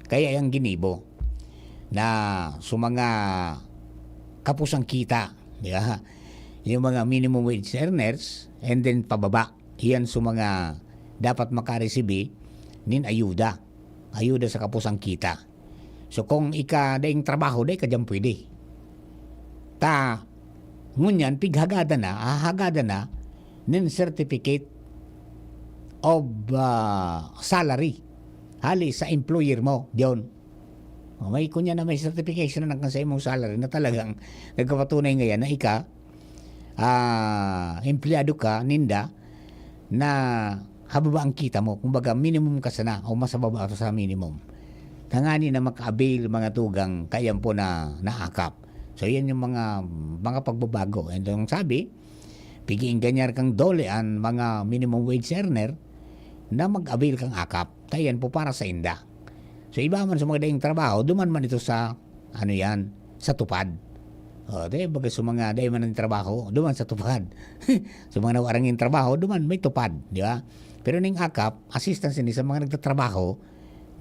Kaya yang ginibo na sa mga kapusang kita, di ba? Yung mga minimum wage earners and then pababa. Iyan sa mga dapat makaresibi nin ayuda. Ayuda sa kapusang kita. So, kung ika daing trabaho, dai ka diyan pwede. Ta, ngunyan, pighagada na, hahagada na nin certificate of, ah, salary. Hali sa employer mo, diyon. O, may kunya na may certification na kan sa imong salary na talagang nagpapatunay ngayon na ika, ah, empleyado ka, ninda, na hababa ang kita mo. Kumbaga, minimum ka sana o mas hababa ka sa minimum. Tangani na maka-avail mga tugang kaiyan po na naakap. So, yan yung mga, mga pagbabago. And ang sabi, pig-iinganyar kang DOLE an mga minimum wage earner na mag-avail kang akap. Kaya yan po para sa inda. So, iba man sa mga daing trabaho, duman man ito sa, ano yan, sa TUPAD. O, di, baga sa mga dai man ang trabaho, duman sa TUPAD. Sa mga nawarang yung trabaho, duman may TUPAD, di ba? Pero ning akap, assistance ini sa mga nagtatrabaho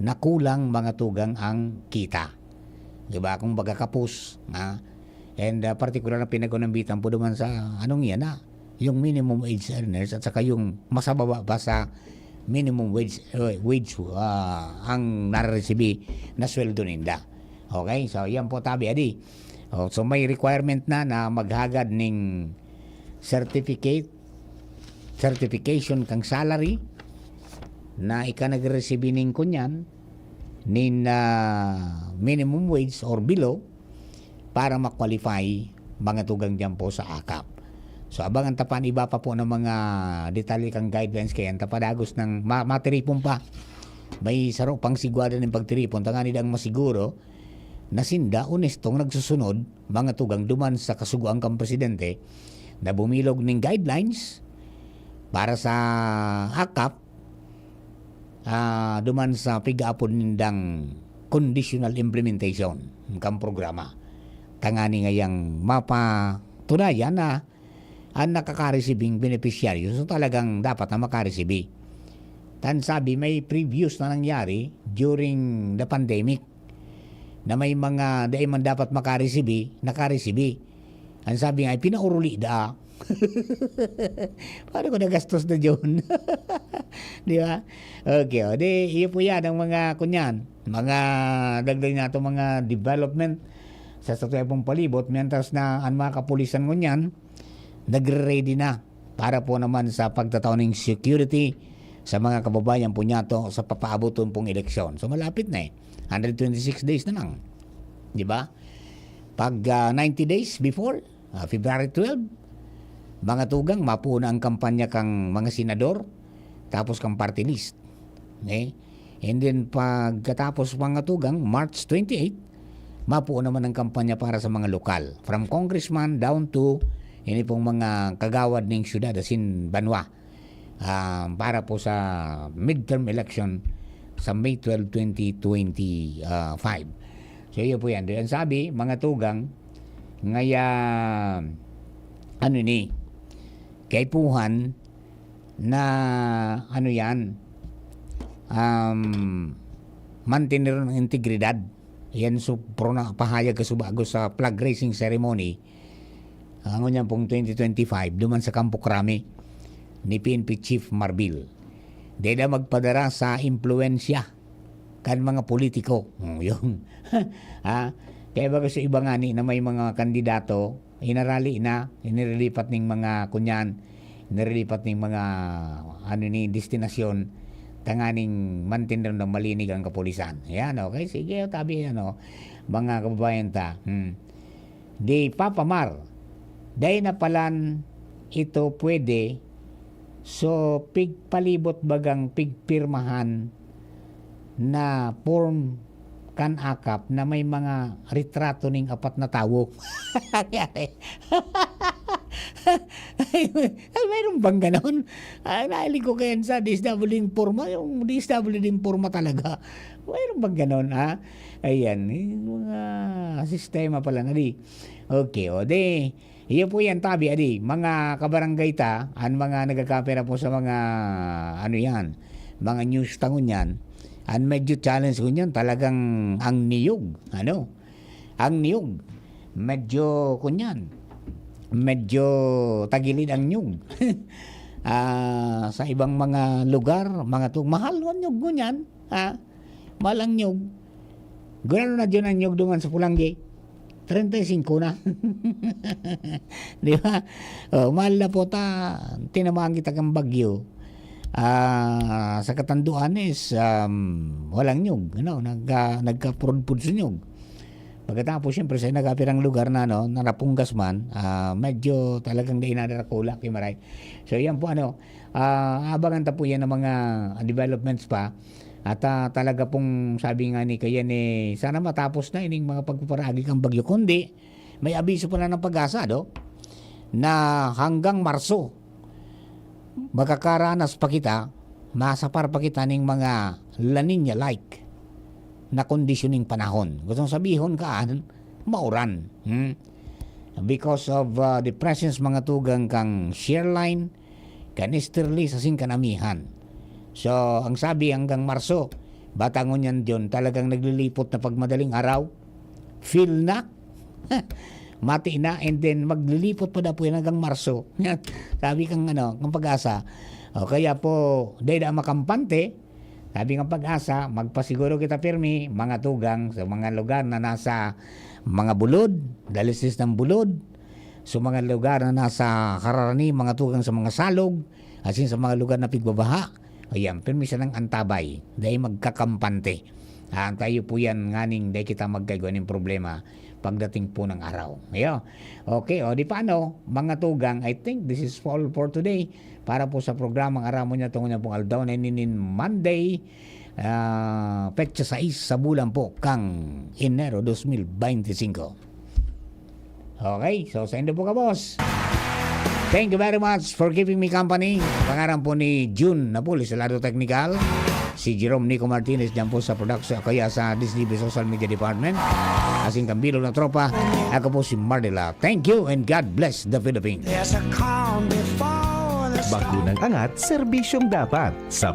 na kulang mga tugang ang kita. Di ba? Kung baga kapos, ha? And, ah, partikular na pinag-unambitan po duman sa, anong yan, ah? Yung minimum wage earners at saka yung mas mababa pa sa minimum wage, eh, wage, ah, ang nareresibi na sweldo ninda. Okay? So, yan po, tabi, adi. Oh, so, may requirement na, na maghagad ning certificate, certification kang salary na ika nagresibir ning kunyan, nin, ah, minimum wage or below para ma-qualify mga tugang diyan po sa akap. So, abangan ta pa an iba pa po na mga detalye kang guidelines kaya ta padagos ng ma-, matiripon pa. May saro pang sigwada nin pagtiripon, tangani dang masiguro na sinda onestong nagsusunod, mga tugang, duman sa kasugoan kan presidente na bumulog nin guidelines para sa akap, ah, duman sa pig-aapod nindang conditional implementation kan programa. Tangani ngayang mapatunayan na an nakakaresibing benepisyaryo, so talagang dapat na makaresibi. Tan sabi, may previous na nangyari during the pandemic na may mga dai man dapat makaresibi, nakaresibi. Ang sabi nga, ay pinauruli da. Paano ko nagastos na dyan? Di ba? Okay, o. Di, iyo po yan, ang mga, kunyan, mga dagdag na itong mga development sa satuya pong palibot, mientras na ang mga kapulisan ngunyan, nagre-ready na para po naman sa pagtatao ng security sa mga kababayan po niyato sa papaaboton pong eleksyon. So, malapit na eh. Hundred twenty-six days na lang. Di ba? Pag, ah, ninety days before, ah, February twelve, mga tugang, mapuo na ang kampanya kang mga senador, tapos kang party list. Okay? And then, pagkatapos, mga tugang, March twenty-eight, mapuo naman ang kampanya para sa mga lokal. From congressman down to ini pong mga kagawad ning syudad, asin banwa. Ah, para po sa midterm election sa May twelve, twenty twenty-five. So, iyo po yan. Ang sabi, mga tugang, ngaya, ano ni, kaipuhan na, ano yan, um, mantener ang integridad. Yan so, pro na pahayag kasubago sa flag raising ceremony, ah, ngunyan pong twenty twenty-five, duman sa Kampo Krami ni P N P Chief Marbil. Deda magpadara sa impluwensya kan mga politiko. Oh, yun. Ha? Kaya baga sa iba nga ni na may mga kandidato, inarali na, inirilipat ning mga kunyan, inirilipat ning mga, ano ni, destinasyon, tanganing mantener na malinig ang kapulisan. Yan, okay? Sige, tabi, ano, mga kababayan ta. Hmm. Di, Papa Mar, dai na palan ito pwede, so, pigpalibot bagang pigpirmahan na form kan akap na may mga retrato ning apat na tawo. Ay, ay, mayroon bang ganon? Ah, nahiling ko kayan sa D S W D informa, yung D S W D informa talaga. Mayroon bang ganon, ha? Ayan, yung mga sistema pala na di. Okay, o di, iyo po yan, tabi, adi, mga kabarangay ta, an mga nagkakapira po sa mga, ano yan, mga news tangon yan, an medyo challenge ko niyan, talagang ang niyog, ano, ang niyog, medyo, kunyan, medyo tagilid ang niyog. Ah, sa ibang mga lugar, mga tu-, mahal ang niyog ngunyan, ha? Mahal ang niyog. Gurano na dyan ang niyog dungan sa Pulanggi. Treinta y cinco na. Di ba? Oh, mahal na po ta, tinamaan kita kang bagyo. Ah, sa katanduan is, um, walang niyog, ano, nagka-, nagkapurudpud sa niyog. Pagkatapos, siyempre, sa nagkapirang lugar na, no, na napunggas man, ah, medyo talagang dai nadarakula, ki maray. So, yan po, ano, ah, abangan ta po yan ng mga developments pa. At, ah, talaga pong sabi nga ni Kayan, eh, sana matapos na ining mga pagpaparagi kang bagyo. Kundi, May abiso pa na ng PAGASA, no? Na hanggang Marso, makakaranas pa kita, masapar pa kita ning mga La Niña-like na kondisyon ning panahon. Gustong sabihon kaan, mauran. Hmm? Because of, uh, the presence, mga tugang, kan shear line, kan easterly, asin kan amihan. So, ang sabi, hanggang Marso, bata ngunyan, June, talagang naglilipot na pag madaling araw. Feel na. Mati na, and then maglilipot pa daw po yan hanggang Marso. Sabi kang, ano, kang PAGASA. O kaya po, dahil na makampante, sabi ng PAGASA, magpasiguro kita pirmi, mga tugang, sa mga lugar na nasa mga bulod, dalisdis ng bulod, sa mga lugar na nasa hararani, mga tugang, sa mga salog, asin sa mga lugar na pigbabaha. Ayan, pirmi siya ng antabay, dahil magkakampante. Ah, tayo po yan, nganing dahil kita magkaigwa ng problema pagdating po ng araw. Ayo. Okay, o di paano, mga tugang, I think this is all for today. Para po sa programang Aram Mo Niya, tungod niya pong aldaw na inin Monday, ah, petsa sais sa bulan po kang Enero dos mil beintisinko. Okay, so sa indo po ka, boss. Thank you very much for keeping me company. Pangaran po ni Jun Napoli sa lado teknikal. Si Jerome Nico Martinez dyan po sa production, kaya sa D S D B Social Media Department. Asin kang bilog na tropa, ako po si Mardela. Thank you and God bless the Philippines. There's a calm before the storm. Bakunang angat, serbisyong dapat. Sa